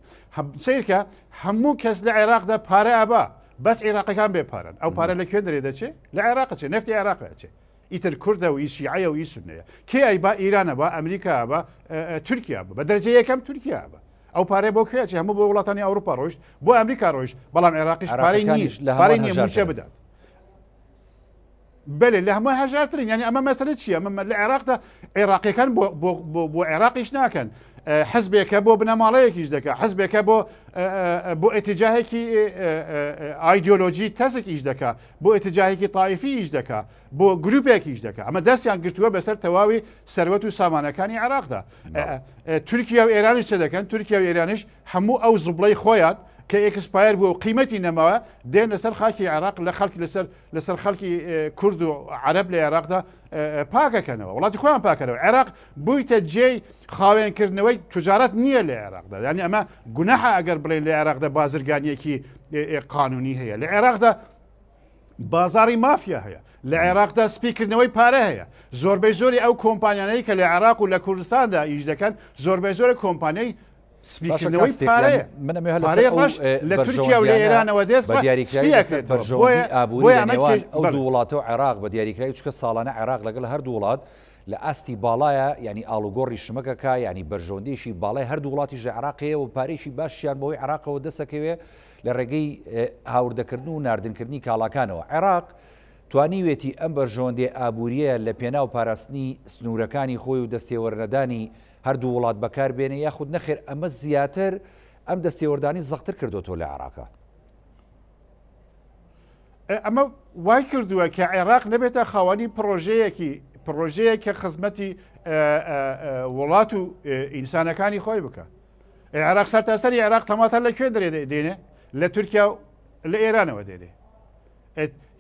سیرکە هەموو کەس لە عێراقدا پارە ئەبا بەس عێراقەکان بێ پارەن ئەو پارە لە کوێن دەرێ دەچێ لە عێراق چێ نفتی عێراق ئەچێ ئیتر کوردە و ئی شیعەیە و ئی سوننەیە. کێ ئەیبا ئیرانە با ئەمریکا با تورکیا بە دەرەجە یەکەم تورکیا بە. ئەو پارەیە بۆ کوێ ئەچێ هەموو بۆ وڵاتانی ئەوروپا ڕۆیشت بۆ ئەمریکا ڕۆیشت بەڵام عێراقیش پارەی نییە لە پارەی نییە مووچە بدات. بەلێ لە هەموو هەژارترین یعنی ئەمە مەسەلە چییە ئەمە لە عێراقدا عێراقیەکان بۆ بۆ بۆ بۆ عێراقیش ناکەن حزبێکە بۆ بنەماڵەیەکیش دەکە حزبێکە بۆ بۆ ئەتیجاهێکی ئایدۆلۆژی تەسک ئیش دەکا بۆ ئەتیجاهێکی تایفی ئیش دەکا بۆ گروپێک ئیش دەکا ئەمە دەستیان گرتووە بەسەر تەواوی سەروەت و سامانەکانی عێراقدا تورکیا و ئێرانیش چ دەکەن تورکیا و ئێرانیش هەموو ئەو زبڵەی خۆیان کە expire بووە و قیمەتی نەماوە دێن لەسەر خاکی عێراق لە خەڵکی لەسەر لەسەر خەڵکی کورد و عەرەب لە عێراقدا پاکەکەنەوە وڵاتی خۆیان پاکەنەوە عێراق بوویتە جێی خاوێنکردنەوەی تجارەت نییە لە عێراقدا یعنی ئەمە گوناحە ئەگەر بڵێن لە عێراقدا بازرگانیەکی قانونی هەیە لە عێراقدا بازاڕی مافیا هەیە لە عێراقدا سپیکردنەوەی پارە هەیە زۆربەی زۆری ئەو کۆمپانیانەی کە لە عێراق و لە کوردستاندا ئیش دەکەن زۆربەی زۆرە کۆمپانیای سپیکردنەوەی پارەیە من ئەمەوێ هەر لەسەر ئەو ڕەش لە تورکیا و لە ئێرانەوە دێت بە دیاریکراوی لەسەر بەرژەوەندی ئابووری لە نێوان ئەو دوو وڵاتە و عێراق بە دیاریکراوی چونکە ساڵانە عێراق لەگەڵ هەردوو وڵات لە ئاستی باڵایە یانی ئاڵوگۆڕی شمەکەکە یانی بەرژەوەندیی باڵای هەردوو وڵاتیش لە عێراق هەیە و پارەیەکی باشیان بەهۆی عێراقەوە دەسەکەوێ لە ڕێگەی هاوردەکردن و ناردنکردنی کاڵاکانەوە عێراق توانیوێتی ئەم بەرژەوەندیە ئابووریە لە پێناو پاراستنی سنوورەکانی خۆی و دەستێوەرنەدانی هەردوو وڵات بەکار بێنێ یاخود نەخێر ئەمە زیاتر ئەم دەستێوەردانی زەقتر کردۆتەوە لە عێراقا؟ ئەمە وای کردووە کە عێراق نەبێتە خاوەنی پڕۆژەیەکی پڕۆژەیەک کە خزمەتی وڵات و ئینسانەکانی خۆی بکە عێراق سەرتاسەری عێراق تەماتە لە کوێ دەرێ دێنێ لە تورکیا و لە ئێرانەوە دێنێ.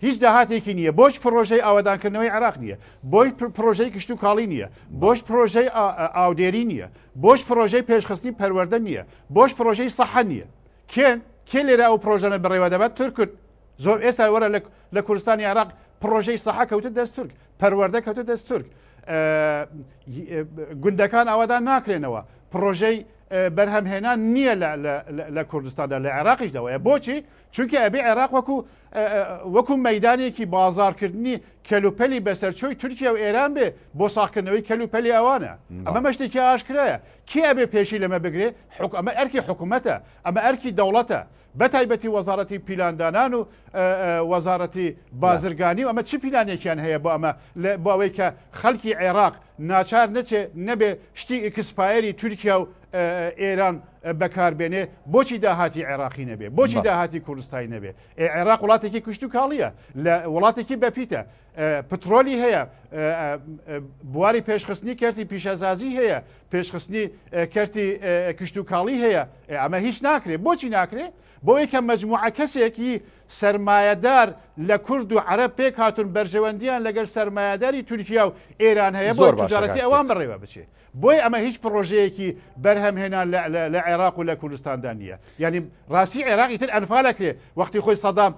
هیچ داهاتێکی نییە، بۆچ پڕۆژەی ئاوەدانکردنەوەی عێراق نییە، بۆچ پڕۆژەی کشتوکاڵی نییە، بۆچ پڕۆژەی ئاودێری نییە، بۆچ پڕۆژەی پێشخستنی پەروەردە نییە، بۆچ پڕۆژەی سەحە نییە؟ کێن؟ کێ لێرە ئەو پڕۆژانە بەڕێوە دەبات؟ تورکن. زۆر ئێستا وەرە لە کوردستانی عێراق پڕۆژەی سەحە کەوتە دەست تورک، پەروەردە کەوتە دەست تورک، گوندەکان ئاوادان ناکرێنەوە، پڕۆژەی بەرهەمهێنان نییە لە کوردستاندا، لە عێراقیشدا وایە. بۆچی؟ چونکە ئەبێ عێراق وەکو وەکو مەدانێکی بازارکردنی کەلوپەلی بەسەرچۆی تورکیا و ئێران بێ بۆ ساخکردنەوەی کەلوپەلی ئەوانە. ئەمە مەشتێکی ئاشکرایە. کێ ئەبێ پێشی لەمە بگرێ؟ ئەمە ئەرکی حکوومەتە، ئەمە ئەرکی دەوڵەتە، بە تایبەتی وەزارەتی پیلاندانان و وەزارەتی بازرگانی و ئەمە چ پیلانێکیان هەیە بۆ ئەمە بۆ ئەوەی کە خەڵکی عێراق ناچار نەچێ نەبێ شتی expire ی تورکیا و ئێران بەکاربێنێ بۆچی داهاتی عێراقی نەبێ بۆچی داهاتی کوردستانی نەبێ عێراق وڵاتێکی کشت و کاڵیە لە وڵاتێکی بەپیتە پترۆلی هەیە بواری پێشخستنی کەرتی پیشەسازی هەیە پێشخستنی کەرتی کشت و کاڵی هەیە ئەمە هیچ ناکرێت بۆچی ناکرێت بۆی کە مجموعە کەسێکی سرمایەدار لە کورد و عەرەب پێک هاتون بەرژەوەندیان لەگەر سرمایەداری تورکیا و ئێران هەیە بۆ تجارەتی ئەوان بەڕێوە بچێت بۆیە ئەمە هیچ پڕۆژەیەکی بەرهەمهێنان لە عێراق و لە کوردستاندا نییە. یانی ڕاستی عێراق ئیتر ئەنفال ئەکرێ. وەختی خۆی سەدام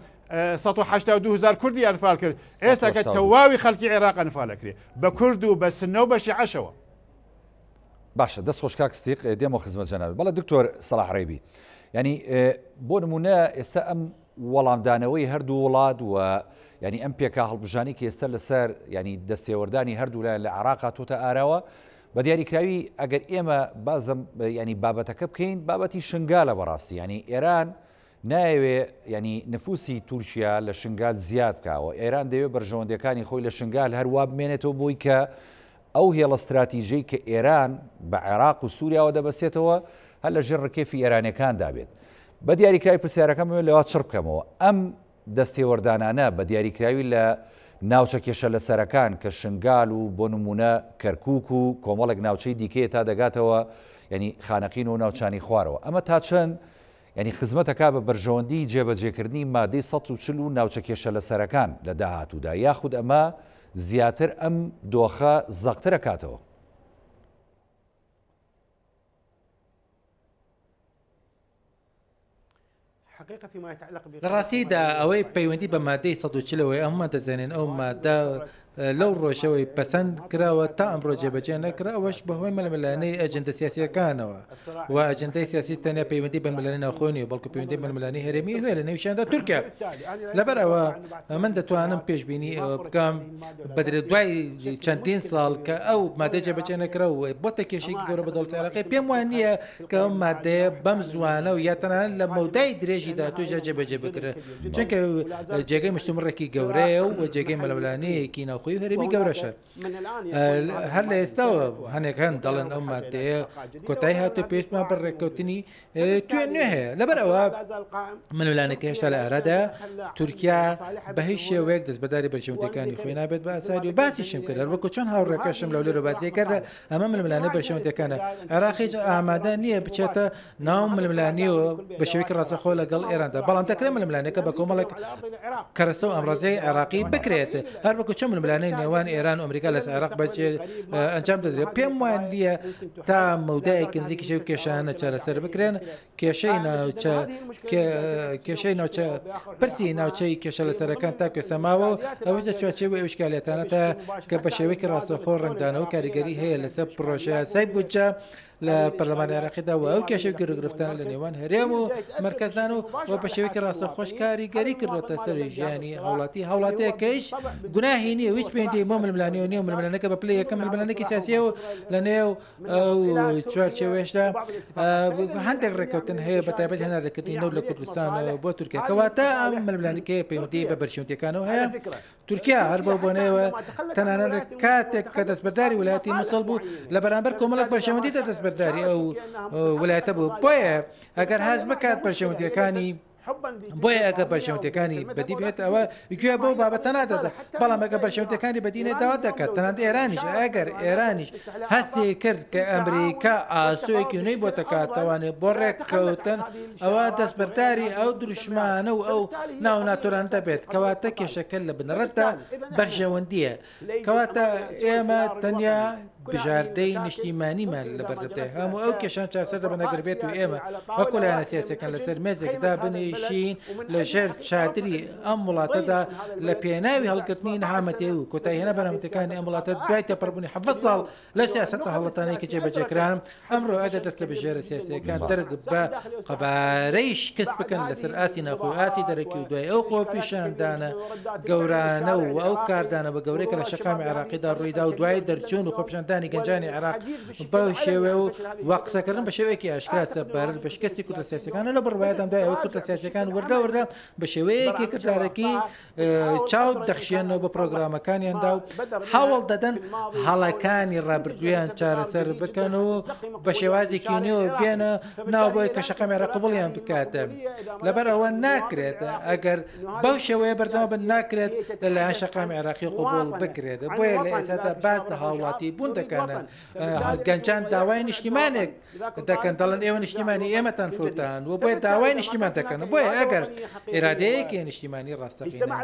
182 هزار کوردی ئەنفال کرد. ئێستا کە تەواوی خەڵکی عێراق ئەنفال ئەکرێ. بە کورد و بە سنە و بە شیعەشەوە. باشە دەست خۆش کاک ستیق دێمەوە خزمەت جەنابت. بەڵێ دکتۆر سەڵاح ڕێبی یانی بۆ نمونە ئێستا ئەم وەڵامدانەوەی هەردوو وڵات و یانی ئەم پێکا هەڵبژانی کە ئێستا لەسەر ینی دەستێوەردانی هەردوو لایەن لە عراق هاتۆتە ئاراوە بە دیاریکراوی ئەگەر ئێمە بازم ینی بابەتەکە بکەین بابەتی شنگالە بەڕاستی ینی ئێران نایەوێ ینی نفوسی تورکیا لە شنگال زیاد بکەوە ئێران دەوێت بەرژەوەندەکانی خۆی لە شنگال هەروە بمێنێتەوە بۆی کە ئەو هێڵە ستراتیژەی کە ئێران بە عێراق و سووریاوە دەبەسێتەوە هەر لە ژێر ڕکێفی ئێرانیەکاندا بێت. بە دیاریکراوی پرسیارەکەم ئەمەوێت لەوە چڕ بکەمەوە، ئەم دەستێوەردانانە بە دیاریکراوی لە ناوچە کێشە لەسەرەکان کە شنگال و بۆ نموونە کەرکووک و کۆمەڵێک ناوچەی دیکەیە تا دەگاتەوە یانی خانەقین و ناوچانی خوارەوە ئەمە تا چەند یانی خزمەت ئەکا بە بەرژەوەندی جێبەجێکردنی مادەی 140 و ناوچە کێشە لەسەرەکان لە داهاتوودا یاخود ئەمە زیاتر ئەم دۆخە زەقتر ئەکاتەوە؟ لە ڕاستیدا ئەوەی پەیوەندی بە مادەی 140 ەوەیە هەموومان دەزانین ئەو مادە لەو ڕۆژەوەی پەسەند کراوە تا ئەمڕۆ جێبەجێ نەکرا ئەوەش بەهۆی ململانێی ئەجندە سیاسیەکانەوە و ئەجندای سیاسی تەنیا پەیوەندی بە ململانێی ناوخۆ نییە بەڵکو پەیوەندی بە ململانێی هەرێمی هەیە لە نێویشیاندا تورکیا لەبەر ئەوە من دەتوانم پێشبینی ئەوە بکەم بەدرێت دوای چەندین ساڵ کە ئەو مادە جێبەجێ نەکرا و بۆتە کێشێکی گەورە بە دەوڵەتی عێراقی پێم وان نییە کە ئەو مادەیە بەم زوانە و یا تەنانەت لە مەودای درێژی داهاتووشدا جێبەجێ بکرێت چونکە جێگەی مشتومڕێکی گەورەیە و جێگەی ململانێیەکی ناوخۆیی و هەرێمی گەورەشە. هەر لە ئێستاوە هەنێک هەن دەڵێن ئەو مادەیە کۆتایی هاتو پێویستمان بە ڕێککەوتنی توێ نوێ هەیە لەبەر ئەوە ململانێکە هێشتا لە ئارادا تورکیا بە هیچ شێوەیەک دەستبەرداری بەرژەوەندیەکانی خۆی نابێت بە ئاسانی و باسیشم کرد هەر وەکو چۆن هاوڕێکەشم لەولێرە باسی کرد ئەمە ململانێ بەرژەوەندیەکانە عێراق هیچ ئامادە نییە بچێتە ناو ململانێەوە بە شێوەیەکی ڕاستەخۆ لەگەڵ ئێراندا بەڵام دەکرێت ململانێکە بە کۆمەڵێک کەرەسە و ئامرازی عێراقی بکرێت هەر وەکو چۆن ململانێی نێوان ئێران و ئەمریکا لەسەر عێراق بەجێ ئەنجام دەدرێت پێم وان نییە تا مەودایەکی نزیکیش ئەو کێشانە چارەسەر بکرێن کێشەی ناوچە کێشەی ناوچە پرسی ناوچەی کێشە لەسەرەکان تا کێسە ماوە و ئەوەش لە چوارچێوەی ئەو ئیشکالیەتانە تا کە بە شێوەیەکی ڕاستەوخۆ ڕەنگدانەوە کاریگەری هەیە لەسەر پڕۆژەیاسای بودجە لە پەرلەمانی عێراقیدا و ئەو کێشە و گیروگرفتانە لە نێوان هەرێم و مەرکەزدان و و بە شێوەیەکی ڕاستەوخۆش کاریگەری کردووەتە سەر ژیانی هاوڵاتی هاوڵاتیەکەیش گوناهی نییە و هیچ پەیوەندی بۆ ململانێەوە نییە و ململانێکە بە پلەی یەکەم ململانێکی سیاسیە و لە نێو ئەو چوارچێوەیەشدا هەندێک ڕێککەوتن هەیە بە تایبەت هەناردەکردنی نەوت لە کوردستان بۆ تورکیا کەواتە ئەم ململانێکەیە پەیوەندی بە بەرژەوەندیەکانەوە هەیە تورکیا هەر بەو بۆنەیەوە تەنانەت کاتێک کە دەستبەرداری ویلایەتی موسڵ بوو لە بەرامبەر کۆمەڵێک بەرژەوەندیدا دەستبەرداری ئەو ویلایەتە بوو بۆیە ئەگەر هەست بکات بەرژەوەندیەکانی. بۆیە ئەگەر بەرژەوەندیەکانی بەدی بێت ئەوە گوێ بەو بابەتە نادات، بەڵام ئەگەر بەرژەوەندیەکانی بەدی نێت داوا دەکات، تەنانەت ئێرانیش ئەگەر ئێرانیش هەستی کرد کە ئەمریکا ئاسۆیەکی نوێی بۆ دەکاتەوانێ بۆ ڕێککەوتن ئەوە دەستبەرداری ئەو دروشمانە و ئەو ناوناتۆرانە دەبێت، کەواتە کێشەکە لە بنەڕەتدا بەرژەوەندییە. کەواتە ئێمە تەنیا بژاردەی نیشتیمانیمان لەبەردەمدایە، هەموو ئەو کێشان چارەسەر دەبن ئەگەر بێت و ئێمە وەکو لایەنە سیاسیەکان لەسەر مێزێک دابنیشین لەژێر چادری ئەم وڵاتەدا لە پێناوی هەڵگرتنی نەهامەتی و کۆتاییهێنان بە نەهامەتیەکانی ئەم وڵاتە دوای تێپەڕبوونی 17 ساڵ لە سیاسەتە هەڵەتانەی کە جێبەجێکران، ئەمڕۆ ئەگەر دەستەبژێرە سیاسییەکان دەرک بە قەبارەی شکست بکەن لەسەر ئاستی ناوخۆی و ئاستی دەرەکی و دوای ئەو خۆپیشاندانە گەورانە و ئەو کاردانەوە گەورەی کە لە شەقامی عێراقیدا ڕوویدا و دوای دەرچوون و خۆپیشاندانی گەنجانی عێراق بەو شێوەیە و و قسەکردن بە شێوەیەکی ئاشکرا سەبارەت بە شکستی کوتلە سیاسیەکان لە بڕوایەدام دوای ئەوەی کوتلە سیاسیەکان وردە وردە بە شێوەیەکی کردارەکی چاو دەخشێنەوە بە پرۆگرامەکانیاندا و هەوڵ دەدەن هەڵەکانی ڕابردوویان چارەسەر بکەن و بە شێوازێکی نوێ بێنە ناو بۆی کە شەقامی عێراق قبوڵیان بکات. لەبەر ئەوە ناکرێت ئەگەر بەو شێوەیە بەردەوام بن ناکرێت لەلایەن شەقامی عێراقی قبوڵ بکرێت. بۆیە لە ئێستادا باس لە هاوڵاتی بوون دەکەن. گەنجان داوای نیشتیمانێک دەکەن دەڵێن ئێوە نیشتیمانی ئێمەتان فەوتان و بۆیە داوای نیشتیمان دەکەن بۆیە ئەگەر ئێرادەیەکی نیشتیمانی ڕاستەقینە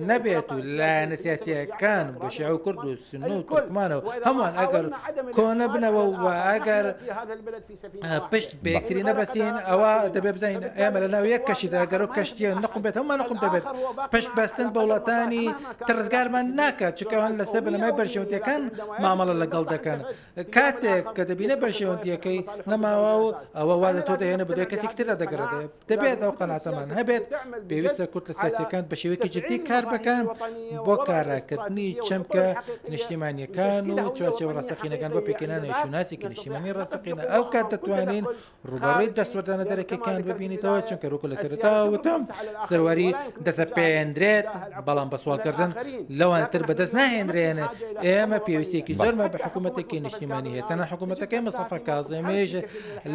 نەبێت و لایەنە سیاسیەکان بە شیعە و کورد و سوننە و تورکمانە و هەمووان ئەگەر کۆنەبنەوە و ئەگەر پشت بە یەکتری نەبەستین ئەوە دەبێت بزانین ئێمە لە ناو یەک کەشیدا گەر ئەو کەشتیە نقم بێت هەموومان نقم دەبێت پشت بەستن بە وڵاتانی تر ڕزگارمان ناکات چونکە ئەوان لەسەر بنەمای بەرژەوەندیەکان مامەڵە لەگەڵ دەکەن کاتێک کە دەبینە بەرژەوەندیەکەی نەماوە و ئەوە وا لە تۆ دەهێنە بەدوای کەسێکی تردا دەگەڕێت دەبێت ئەو قەناعەتەمان هەبێت پێویستە کوتلە سیاسیەکان بە شێوەیەکی جدی کار بکەن بۆ کاراکردنی چەمکە نیشتیمانیەکان و چوارچێوە ڕاستەقینەکان بۆ پێکهێنانی شوناسێکی نیشتیمانی ڕاستەقینە ئەو کات دەتوانین ڕووبەڕووی دەستوەردانە دەرەکیەکان ببینیتەوە چونکە وەکو لە سەرەتا وتم سەروەری دەسەپێندرێت بەڵام بە سواڵکردن لەوان تر بەدەست ناهێنرێن ئێمە پێویستێکی زۆرمان بە حکوومەتێکی نیشتیمانی هەیە تەنها حکوومەتەکەی مستەفا کازمیش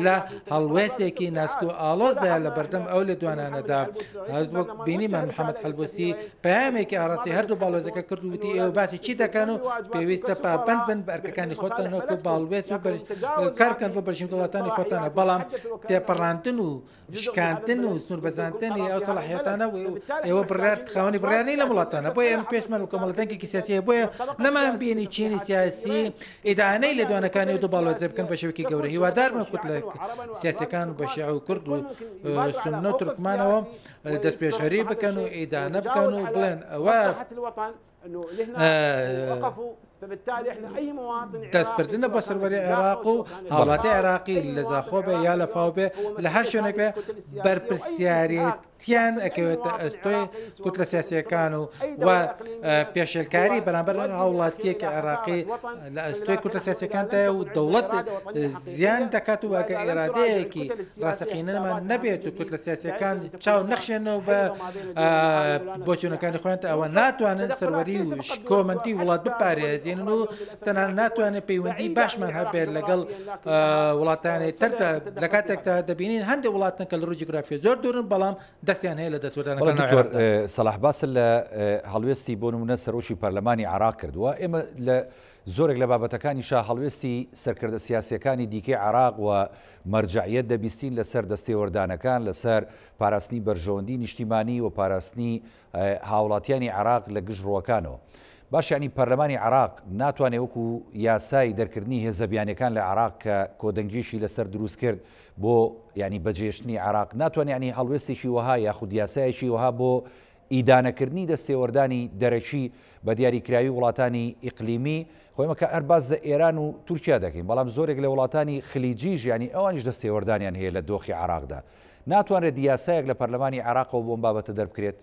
لە هەڵوێستێکی ناسک و ئاڵۆزدایە لە بەردەم ئەو لێدوانانەدا وەک بینیمان محەممەد حەلبوسی پەیامێکی ئاراستەی هەردوو باڵوێزەکە کرد و وتی ئێوە باسی چی دەکەن و پێویستە پابەند بن بە ئەرکەکانی خۆتان وەکو باڵوێز و کار بکەن بۆ بەرژەوەندی وڵاتانی خۆتانە بەڵام تێپەڕاندن و شکاندن و سنووربەزاندنی ئەو سەڵاحیەتانە ئێوە بڕیار خاوەنی بڕیار نین لەم وڵاتانە بۆیە ئێمە پێشمان و کۆمەڵە دەنگێکی سیاسی هەیە بۆیە نەمان بینی چینی سیاسی ئیدانەی لێدوانەکانی ئەو دوو باڵوێزە بکەن بە شێوەیەکی گەورە هیوادارم کوتلە سیاسیەکان بە شیعە و کورد و سوننە و تورکمانەوە دەستپێشخەری بکەن و ئیدانە بکەن و بڵێن ئەوە دەستبردنە بۆ سەروەری عێراق و هاوڵاتی عێراقی لە زاخۆ بێ یا لە فاو بێ لە هەر شوێنێک بێ بەرپرسیارێتیان ئەکەوێتە ئەستۆی کوتلە سیاسیەکان و و پێشێلکاری بەرامبەر هاوڵاتیەکی عێراقی لە ئەستۆی کوتلە سیاسیەکاندایە و دەوڵەت زیان دەکات و ئەگەر ئیرادەیەکی ڕاستەقینەمان نەبێت و کوتلە سیاسیەکان چاو نەخشێنەوە بە بۆچوونەکانی خۆیان ئەوە ناتوانن سەروەری و شکۆمەندی وڵات بپارێزێنن و تەنانەت ناتوانێت پەیوەندی باشمان هەبێت لەگەڵ وڵاتانی تردا لە کاتێکدا دەبینین هەندێک وڵاتن کە لە ڕووی جوگرافیە زۆر دوورن بەڵام دەستیان هەیە لە دەستوەردانەکان ناو دکتۆر عێراقدا. سەڵاح باست لە هەڵوێستی بۆ نمونە سەرۆکی پەرلەمانی عێراق کردووە ئێمە لە زۆرێک لە بابەتەکانیشا هەڵوێستی سەرکردە سیاسیەکانی دیکەی عێراق و مەرجەعیەت دەبیستین لەسەر دەستێوەردانەکان لەسەر پاراستنی بەرژەوەندی نیشتیمانی و پاراستنی هاوڵاتیانی عێراق لە گشت ڕووەکانەوە. باش یانی پەرلەمانی عێراق ناتوانێ وەکو یاسای دەرکردنی هێزە بیانیەکان لە عێراق کە کۆدەنگیەکی لەسەر دروست کرد بۆ یانی بەجێشتنی عێراق ناتوانێ یانی هەڵوێستێکی وەها یاخود یاسایەکی وەها بۆ ئیدانەکردنی دەستێوەردانی دەرەکی بە دیاریکراوی وڵاتانی ئیقلیمی، خۆ ئێمە کە هەر باس لە ئێران و تورکیا دەکەین، بەڵام زۆرێک لە وڵاتانی خلیجیش یانی ئەوانیش دەستێوەردانیان هەیە لە دۆخی عێراقدا. ناتوانرێت یاسایەک لە پەرلەمانی عێراقەوە بۆ ئەم بابەتە دەربکرێت؟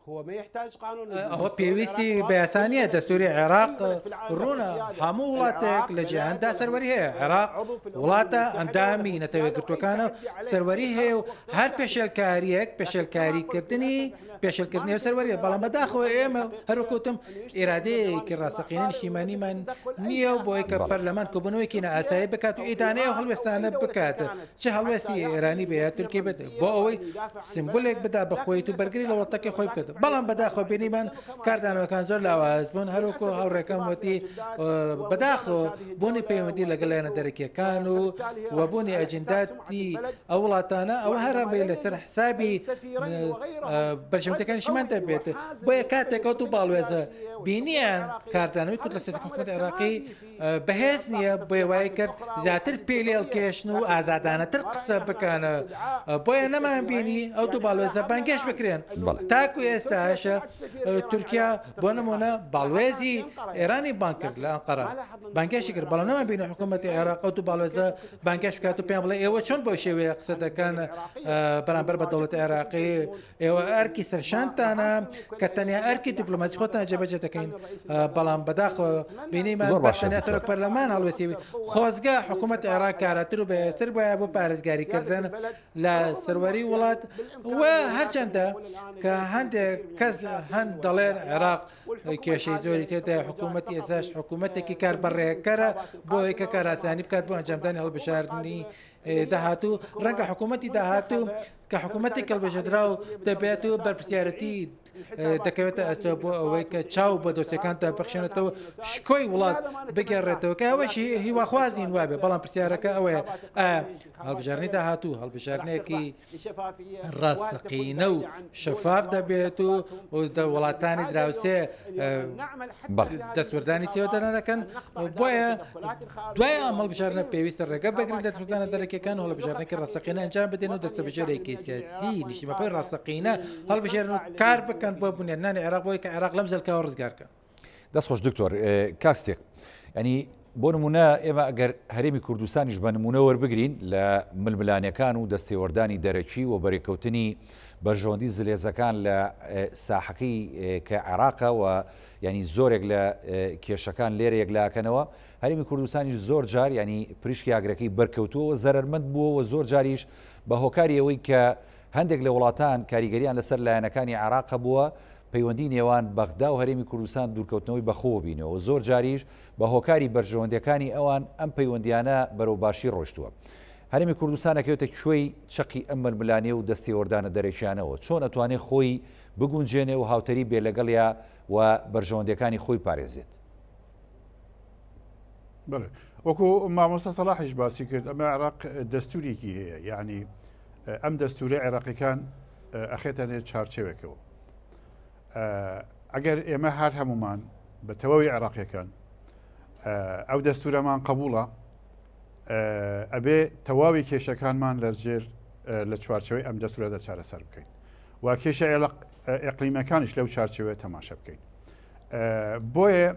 ئەوە پێویستی بە یاسا نییە، دەستوری عێراق ڕوونە، هەموو وڵاتێک لە جیهاندا سەروەری هەیە، عێراق وڵاتە ئەندامی نەتەوە یەکگرتووەکانە و سەروەری هەیە و هەر پێشێلکارییەک پێشێلکاریکردنی پێشێلکردنی ئەو سەروەریە، بەڵام بەداخەوە ئێمە هەروەک وتم ئیرادەیەکی ڕاستەقینەی نیشتیمانیمان نییە و بۆی کە پەرلەمان کۆبوونەوەیەکی نائاسایی بکات و ئیدانەی ئەو هەڵوێستانە بکات چ هەڵوێستی ئێرانی بێ یا تورکی بێت بۆ ئەوەی سیمبولێک بدا بە خۆیت و بەرگری لە وڵاتەکەی خۆی بکات بەڵام بەداخەوە بینیمان کاردانەوەکان زۆر لاواز بوون هەروەکو هاوڕێکەم وتی بەداخەوە بوونی پەیوەندی لەگەڵ لایەنە دەرەکیەکان و وەبوونی ئەجنداتی ئەو وڵاتانە ئەوە هەرەبێ لەسەر حسابی بەرژەوەندەکانیشمان دەبێت بۆیە کاتێک ئەو دوو باڵوێزە بینیان کاردانەوەی کوتلە سیاسی حکوومەت عێراقی بەهێز نییە بۆیە وای کرد زیاتر پێ لێڵکێشن و ئازادانەتر قسە بکەن بۆیە نەمان بینی ئەو دوو باڵوێزە بانگێش بکرێن تاکو ئێستاش تورکیا بۆ نمونە باڵوێزی ئێرانی بانگ کرد لە ئەنقەرە بانگێشی کرد بەڵام نەمان بینی حکوومەتی عێراق ئەو دوو باڵوێزە بانگێش بکات و پێیان بڵێ ئێوە چۆن بەو شێوەیە قسە دەکەن بەرامبەر بە دەوڵەتی عێراقی ئێوە ئەرکی سەرشانتانە کە تەنیا ئەرکی دیپلۆماسی خۆتان جێبەجێ دەکەین بەڵام بەداخەوە بینیمان زۆر باشە تەنیا دکتۆر. سەرۆک پەرلەمان هەڵوێستی خۆزگە حکوومەت عێراق کاراتر و بەهێزتر بوایە بۆ پارێزگاریکردن لە سەروەری وڵات و هەرچەندە کە هەندێک کەس هەن دەڵێن عێراق کێشەی زۆری تێدایە حکوومەتی ئێستاش حکوومەتێکی کاربەڕێکەرە بۆ ئەوەی کە کارئاسانی بکات بۆ ئەنجامدانی هەڵبژاردنی داهاتوو ڕەنگە حکوومەتی داهاتوو کە حکوومەتێک هەڵبژێردراو دەبێت و بەرپرسیارەتی دەکەوێتە ئەستۆ بۆ ئەوەی کە چاو بە دۆسیەکاندا بخشێنێتەوە شکۆی وڵات بگەڕێتەوە کە ئەوەش هیواخوازین وابێ بەڵام پرسیارەکە ئەوەیە ئایا هەڵبژاردنی داهاتوو هەڵبژاردنێکی ڕاستەقینە و شەفاف دەبێت و وڵاتانی دراوسێ دەستوەردانی تێوەدا نەکەن بۆیە دوای ئەم هەڵبژاردنە پێویستە ڕێگە بگرن لە دەستوەردانە دەرەکیەکان و هەڵبژاردنێکی ڕاستەقینە ئەنجام بدەن و دەستەبژێرێکی سیاسی نیشتیمانپەروەری ڕاستەقینە هەڵبژێرن و کار بکەن بۆ بونیادنانی عێراق بۆی کە عێراق لەم زەلکاوە ڕزگار کەن. دەست خۆش دکتۆر کاک ستیق ینی بۆ نمونە ئێمە ئەگەر هەرێمی کوردستانیش بە نمونە وەربگرین لە ململانەکان و دەستێوەردانی دەرەکی و بەرێککەوتنی بەرژەوەندی زلێزەکان لە ساحەکەی کە عێراقە و ینی زۆرێک لە کێشەکان لێرە یەکلاکەنەوە هەرێمی کوردستانیش زۆر جار ینی پریشکی ئاگرەکەی بەرکەوتووە زەرەرمەند بووە و زۆر جاریش بە هۆکاری ئەوەی کە هەندێک لە وڵاتان کاریگەریان لەسەر لایەنەکانی عێراق هەبووە، پەیوەندی نێوان بەغدا و هەرێمی کوردستان دوورکەوتنەوەی بەخۆوە بینیوە و زۆر جاریش بە هۆکاری بەرژەوەندییەکانی ئەوان ئەم پەیوەندییانە بەرەو باشی ڕۆیشتووە. هەرێمی کوردستان ئەکەوێتە کوێی چەقی ئەم ململانێ و دەستێوەردانە دەرەکیانەوە؟ چۆن ئەتوانێ خۆی بگونجێنێ و هاوتەریب بێ لەگەڵیا و بەرژەوەندییەکانی خۆی پارێزێت؟ بەڵێ وەکو مامۆستا سەڵاحیش باسی کرد ئەمە عێراق دەستوریکی هەیە یعنی ئەم دەستورە عێراقیەکان ئەخێتە نێ چارچێوێکەوە ئەگەر ئێمە هەر هەمومان بە تەواوی عێراقیەکان ئەو دەستورەمان قبوڵە ئەبێ تەواوی کێشەکانمان لە ژێر لە چوارچەوەی ئەم دەستورەدا چارەسەر بکەین و کێشە ئەقلیمەکانیش لەو چارچەوەیە تەماشا بکەین بۆیە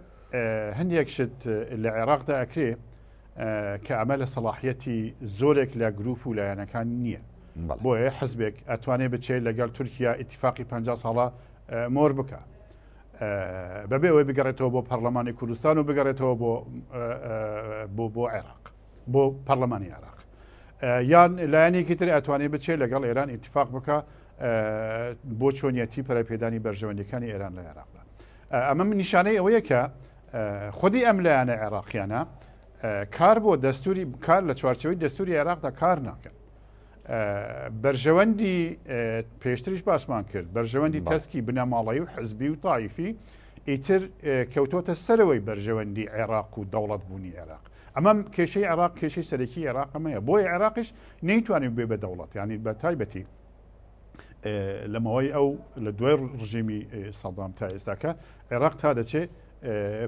هەندێک شت لە عێراقدا ئەکرێ کە ئەمە لە سەڵاحیەتی زۆرێک لە گروپ و لایەنەکان نییە بۆیە حزبێک ئەتوانێت بچێت لەگەڵ تورکیا ئیتفاقی 50 ساڵە مۆر بکە بەبێ ئەوەی بگەڕێتەوە بۆ پەرلەمانی کوردستان و بگەڕێتەوە بۆ بۆ بۆ عێراق بۆ پەرلەمانی عێراق یان لایەنێکی تر ئەتوانێت بچێت لەگەڵ ئێران ئیتفاق بکە بۆ چۆنیەتی پەرەپێدانی بەرژەوەندیەکانی ئێران لە عێراقدا ئەمە نیشانەی ئەوەیە کە خودی ئەم لایەنە عێراقیانە کار بۆ دەستوری کار لە چوارچەوەی دەستوری عێراقدا کار ناکەن بەرژەوەندی پێشتریش باسمان کرد بەرژەوەندی تەسکی بنەماڵی و حزبی و تایفی ئیتر کەوتۆتە سەرەوەی بەرژەوەندی عێراق و دەوڵەت بوونی عێراق ئەمە کێشەی عێراق کێشەی سەرەکی عێراق ئەمەیە بۆیە عێراقیش نەیتوانی بێ بە دەوڵەت ینی بە تایبەتی لە ماوەی ئەو لە دوای ڕژێمی سەدام تا ئێستاکە عێراق تا دەچێ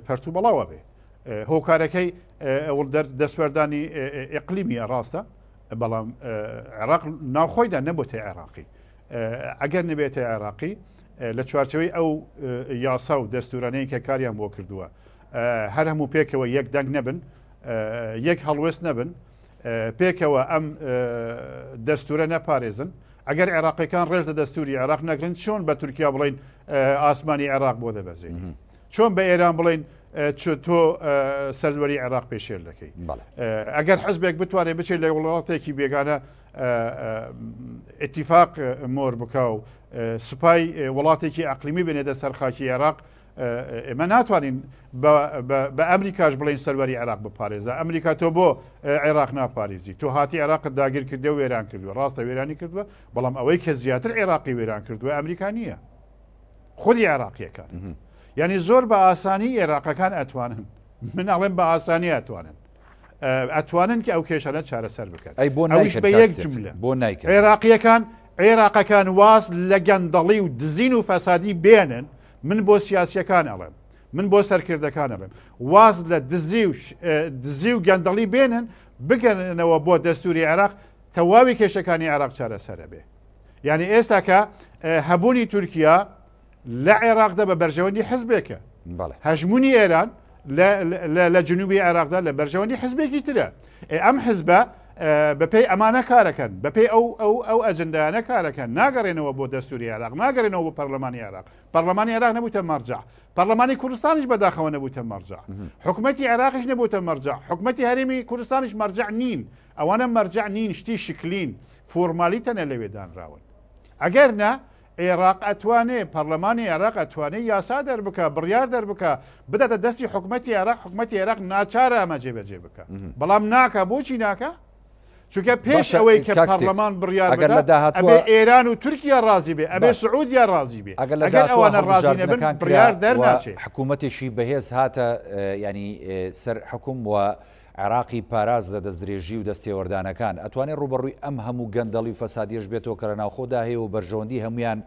پەرتو بەڵاوە بێ هۆکارەکەی دەستوەردانی ئەقلیمی ڕاستە بەڵام عێراق ناوخۆیدا نەبێتە عێراقی ئەگەر نەبێتە عێراقی لە چوارچەوەی ئەو یاسا و دەستورانەی کە کاریان بۆ کردووە هەر هەموو پێکەوە یەک دەنگ نەبن یەک هەڵوێست نەبن پێکەوە ئەم دەستورە نەپارێزن. ئەگەر عێراقیەکان ڕێز لە دەستوری عێراق نەگرن چۆن بە تورکیا بڵین ئاسمانی عێراق بۆ دەبەزێنی چۆن بە ئێران بڵین تۆ سەروەری عێراق پێشێل دەکەی ئەگەر حزبێک بتوانێت بچێت لە وڵاتێکی بێگانە اتفاق مۆر بکە و سوپای وڵاتێکی ئەقلیمی بنێتە سەر خاکی عێراق ئێمە ناتوانین بە ئەمریکاش بڵین سەروەری عێراق بپارێزە ئەمریکا تۆ بۆ عێراق ناپارێزی تۆ هاتی عێراقت داگیر کردە و وێران کردووە ڕاستە وێرانی کردووە بەڵام ئەوەی کە زیاتر عێراقی وێران کردووە ئەمریکا نییە خودی عێراقیەکان یعنی زۆر بە ئاسانی عێراقەکان ئەتوانن من ئەڵێم بە ئاسانی ئەتوانن ئەتوانن کە ئەو کێشانە چارەسەر بکەن ئەی بۆ ئەویش بە یەک جملە بۆ نایکەن عێراقیەکان عێراقەکان واز لە گەندەڵی و دزین و فەسادی بێنن من بۆ سیاسیەکان ئەڵێم من بۆ سەرکردەکان ئەڵێم واز لە دزی و دزی و گەندەڵی بێنن بگەنەوە بۆ دەستوری عێراق تەواوی کێشەکانی عێراق چارەسەرە بێ یعنی ئێستا کە هەبوونی تورکیا لە عێراقدا بە بەرژەوەندی حزبێکە هەژمونی ئێران لە جنوبی عێراقدا لە بەرژەوەندی حزبێکی ترە ئەم حزبە بەپێی ئەمانە کارەکەن بەپێی ئەو ئەو ئەو ئەجندایانە کارەکەن ناگەڕێنەوە بۆ دەستوری عێراق ناگەڕێنەوە بۆ پەرلەمانی عێراق پەرلەمانی عێراق نەبووتە مەرجع پەرلەمانی کوردستانیش بەداخەوە نەبووتە مەرجع حکومەتی عێراقیش نەبووتە مەرجع حکومەتی هەرێمی کوردستانیش مەرجع نین ئەوانە مەرجع نین شتی شکلین فۆرمالیتەنە لەوێ دانراون ئەگەر نا عێراق ئەتوانێ، پەرلەمانی عێراق ئەتوانێ یاسا دەربکا، بڕیار دەربکا، بداتە دەستی حکومەتی عێراق، حکومەتی عێراق ناچارە ئەمە جێبەجێ بکا. بەڵام ناکا، بۆچی ناکا؟ چونکە پێش باشە ئەوەی کە کاک ستێر، پەرلەمان بڕیار ئەگەر بدا، لە داهاتووە ئەبێ ئێران و تورکیا ڕازی بێ، ئەبێ باش سعودیا ڕازی بێ. ئەگەر لە ئەگەر داهاتووە ئەوانە ڕازی نەبن، هەڵبژاردنەکان کرا بڕیار و دەرناچێ. حکوومەتێکی بەهێز هاتە یانی سەر حوکم و عێراقی پاراست لە دەستدرێژی و دەستێوەردانەکان، ئەتوانێ ڕووبەڕووی ئەم هەموو گەندەڵی و فەسادیەش بێتەوە کە لە ناوخۆدا هەیە و بەرژەوەندی هەموویان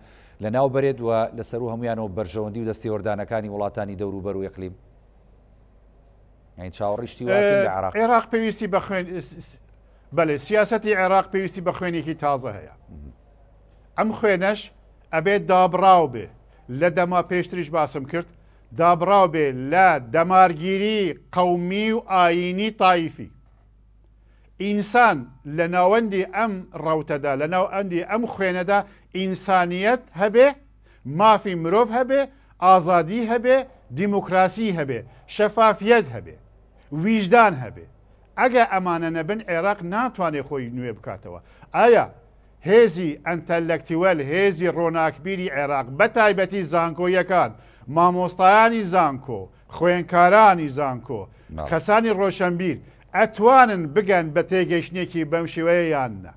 لە ناو بەرێت و لە سەروو هەموویانەوە بەرژەوەندی و دەستێوەردانەکانی وڵاتانی دەوروبەر و ئیقلیم؟ یانی چاوەڕێی شتی وا بکەین لە عێراق؟ عێراق پێویستی بە خوێن بەلێ سیاسەتی عێراق پێویستی بە خوێنێکی تازە هەیە. ئەم خوێنەش ئەبێت دابڕاو بێ لە دەما پێشتریش باسم کرد دابڕاو بێ لە دەمارگیری قەومی و ئایینی تایفی. ئینسان لە ناوەندی ئەم ڕەوتەدا، لە ناوەندی ئەم خوێنەدا ئینسانیەت هەبێ، مافی مرۆڤ هەبێ، ئازادی هەبێ، دیموکراسی هەبێ، شەفافیەت هەبێ، ویژدان هەبێ. ئەگە ئەمانە نەبن عێراق ناتوانێ خۆی نوێ بکاتەوە. ئایا هێزی ئەنتەلەکتیوەل، هێزی ڕۆناکبیری عێراق، بەتایبەتی زانکۆییەکان، مامۆستایانی زانکۆ، خوێنکارانی زانکۆ، کەسانی ڕۆشەنبیر، ئەتوانن بگەن بە تێگەیشتنێکی بەم شێوەیە یان نا؟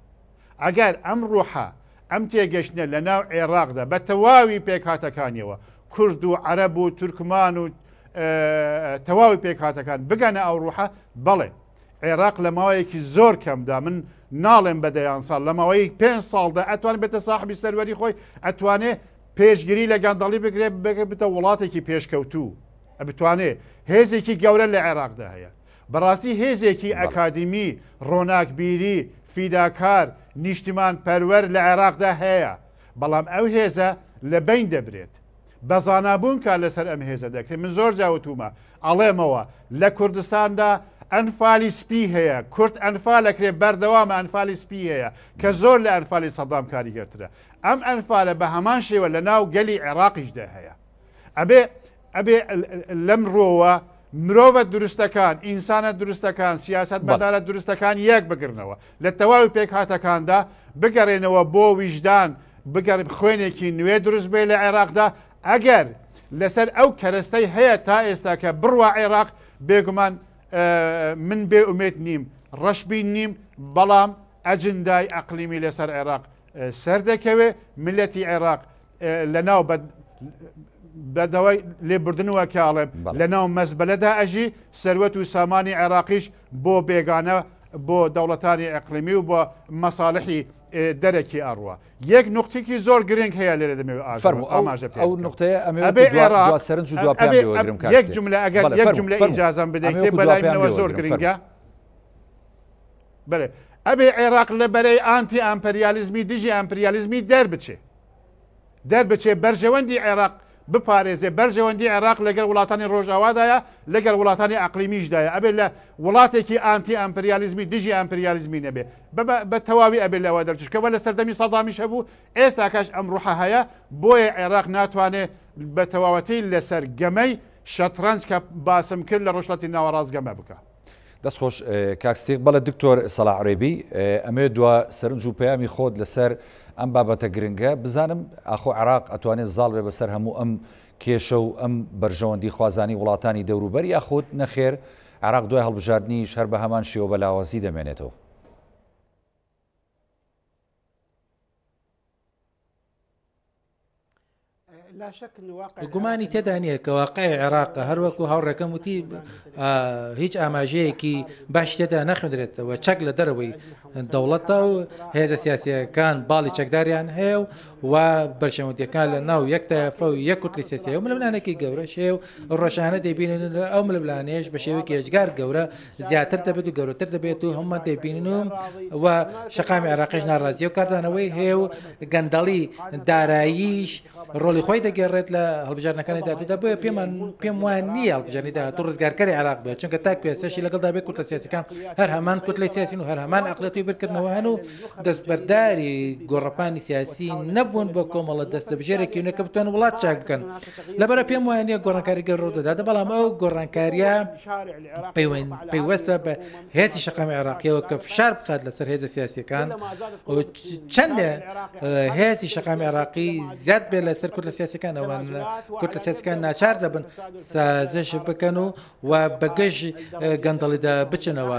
ئەگەر ئەم ڕوحە، ئەم تێگەیشتنە لە ناو عێراقدا بە تەواوی پێکهاتەکانیەوە، کورد و عەرەب و تورکمان و تەواوی پێکهاتەکان بگەنە ئەو ڕوحە، بەڵێ، عێراق لە ماوەیەکی زۆر کەمدا، من ناڵێم بە دەیان ساڵ، لە ماوەی پێنج ساڵدا ئەتوانێت بێتە ساحبی سەروەری خۆی، ئەتوانێ پێشگیری لە گەندەڵی بگرێت، بێتە وڵاتێکی پێشکەوتوو، بتوانێ هێزێکی گەورە لە عێراقدا هەیە. بەڕاستی هێزێکی ئەکادیمی، ڕۆناکبیری، فیداکار، نیشتیمانپەروەر لە عێراقدا هەیە، بەڵام ئەو هێزە لە بەین دەبرێت. بە زانابوون کار لەسەر ئەم هێزە دەکرێت من زۆر جا وتومە ئەڵێمەوە لە کوردستاندا ئەنفالی سپی هەیە کورد ئەنفالەکرێ بەردەوامە ئەنفالی سپی هەیە کە زۆر لە ئەنفالی سەدام کاریگەرترە ئەم ئەنفالە بە هەمان شێوە لە ناو گەلی عێراقیشدا هەیە ئەبێ ئەبێ لەم ڕۆوە مرۆڤە دروستەکان، ئینسانە دروستەکان، سیاسەتمەدارە دروستەکان یەک بگرنەوە. لە تەواوی پێکهاتەکاندا بگەڕێنەوە بۆ ویژدان، بگەڕ خوێنێکی نوێ دروست بێ لە عێراقدا، ئەگەر لەسەر ئەو کەرەستەی هەیە تا ئێستا کە بڕوا عێراق، بێگومان من بێ ئومێد نیم، ڕەشبین نیم، بەڵام ئەجندای ئەقلیمی لەسەر عێراق سەردەکەوێ، میللەتی عێراق لەناو بە داوای لێبوردنەوە کە ئەڵێم لەناو مەزبەلەدا ئەژی، سەروەت و سامانی عێراقیش بۆ بێگانە بۆ دەوڵەتانی ئەقلیمی و بۆ مەساڵحی دەرەکی ئەڕوا. یەک نوقتێکی زۆر گرنگ هەیە لێرە دەمەوێت فەرموو ئاماژە پێ ئەو بکەم. نوقتەیە ئەمەوێت ئەبێ دوا عێراق دوا سەرنج و دوا پەیام ئەبێ لێ وەرگرم کاک یەک ستێر. جملە ئەگەر بەڵێ یەک فەرموو جملە فەرموو ئیجازەم بدەیتێ ئەمەوێت دوا بەلای پەیام منەوە لێ زۆر وەرگرم گرنگە. فەرموو. بەێ ئەبێ عێراق لە بەرەی ئانتی ئامپریالیزمی دژی ئامپریالیزمی دەربچێ دەربچێ بەرژەوەندی عێراق بپارێزێ بەرژەوەندی عێراق لەگەل وڵاتانی ڕۆژئاوادایە لەگەل وڵاتانی ئەقلیمیشدایە ئەبێ لە وڵاتێکی ئانتی ئەمپریالیزمی دژی ئەمپریالیزمی نەبێ بە تەواوی ئەبێ لەوە دەرچش کە وە لە سەردەمی سەدامیش هەبوو ئێستاکەش ئەم ڕوحە هەیە بۆیە عێراق ناتوانێ بە تەواوەتی لەسەر گەمەی شەتڕەنج کە باسم کرد لە ڕۆژهەڵاتی ناوەڕاست گەمە بکا. دەست خۆش کاک ستیق. بەڵێ دکتۆر سەڵاح عرێبی ئەمەوێت دوا سەرنج و پەیامی خۆت لەسەر ئەم بابەتە گرنگە بزانم ئاخۆ عێراق ئەتوانێت زاڵ بێ بەسەر هەموو ئەم کێشە و ئەم بەرژەوەندی خوازانی وڵاتانی دەوروبەر یاخود نەخێر عێراق دوای هەڵبژاردنیش هەر بە هەمان شێوە بە لاوازی دەمێنێتەوە؟ گومانی تێدا نییە کە واقعی عێراق هەروەکو هاوڕێکەم وتی هیچ ئاماژەیەکی باش تێدا نەخوێندرێتەوە چەک لە دەرەوەی دەوڵەتە و هێزە سیاسیەکان باڵی چەکداریان هەیە و و بەرژەوەندیەکان لە ناو یەک تایەفە و یەک کوتلی سیاسی و ململانێکی گەورەش هەیە و ڕۆژانە دەیبینن ئەو ململانێش بە شێوەیەکی ئێجگار گەورە زیاتر دەبێت و گەورەتر دەبێت و هەموومان دەیبینن و و شەقامی عێراقیش ناڕازیە و کاردانەوەی هەیە و گەندەڵی داراییش ڕۆڵی خۆی دەگێڕێت لە هەڵبژاردنەکانی داهاتوودا بۆیە پێمان پێم وایە نییە هەڵبژاردنی داهاتوو ڕزگارکەری عێراق بێت چونکە تا کوێستەشی لەگەڵدا بێت کوتلە سیاسیەکان هەر هەمان کوتلەی سیاسین و هەر هەمان عەقڵیەت و بیرکردنەوە هەن و دەستبەرداری گۆڕەپانی سیاسی نەبوون بۆ کۆمەڵە دەستەبژێرێکی نوێ کە بتوانن وڵات چاک بکەن لەبەرە پێم وایە نییە گۆڕانکاری گەورە ڕوودەدات بەڵام ئەو گۆڕانکاریە پەیوەستە بە هێزی شەقامی عێراقیەوە کە فشار بخات لەسەر هێزە سیاسیەکان و چەندە هێزی شەقامی عێراقی زیاد بێت لەسەر کوتلە سیاسەکان ئەوان کوتلە سیاسەکان ناچار دەبن سازش بکەن و و بەگەژ گەندەڵیدا بچنەوە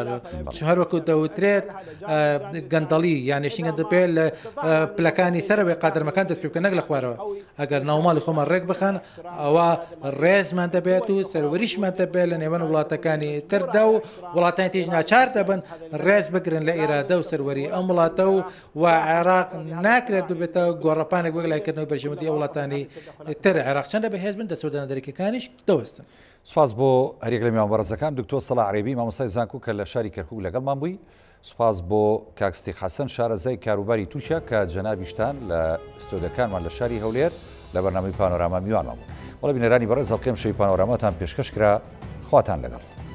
هەروەکو دەوترێت گەندەڵی یانێشین دەبێت لە پلەکانی سەرەوەی قادرمەکان دەست پێ بکەن نەک لە خوارەوە ئەگەر ناوماڵی خۆمان ڕێک بخەن ئەوە ڕێزمان دەبێت و سەروەریشمان دەبێت لە نێوان وڵاتەکانی تردا و وڵاتانی تیژ ناچار دەبن ڕێز بگرن لە ئیرادە و سەروەری ئەم وڵاتە و و عێراق ناکرێت ببێتە گۆڕەپانێک بۆ یەکلاییکردنەوەی بەرژەوەندی ئەو وڵاتانی تر عێراق چەندە بەهێز بن دەستوەردانە دەرەکیەکانیش دەوەستن. سوپاس بۆ هەریەک لە میوان بەڕێزەکان دکتۆر سەڵاح عرێبی مامۆستای زانکۆ کە لە شاری کەرکوک لەگەڵمان بووی سوپاس بۆ کاک ستیق حەسەن شارەزای کاروباری تورکیا کە جەنابیشتان لە ستۆدەکانمان لە شاری هەولێر لە بەرنامەی پانۆراما میوانمان بوون. بەڵێ بینەرانی بەڕێز هەڵقەی ئەمشەوی پانۆراماتان پێشکەش کرا خواتان لەگەڵ.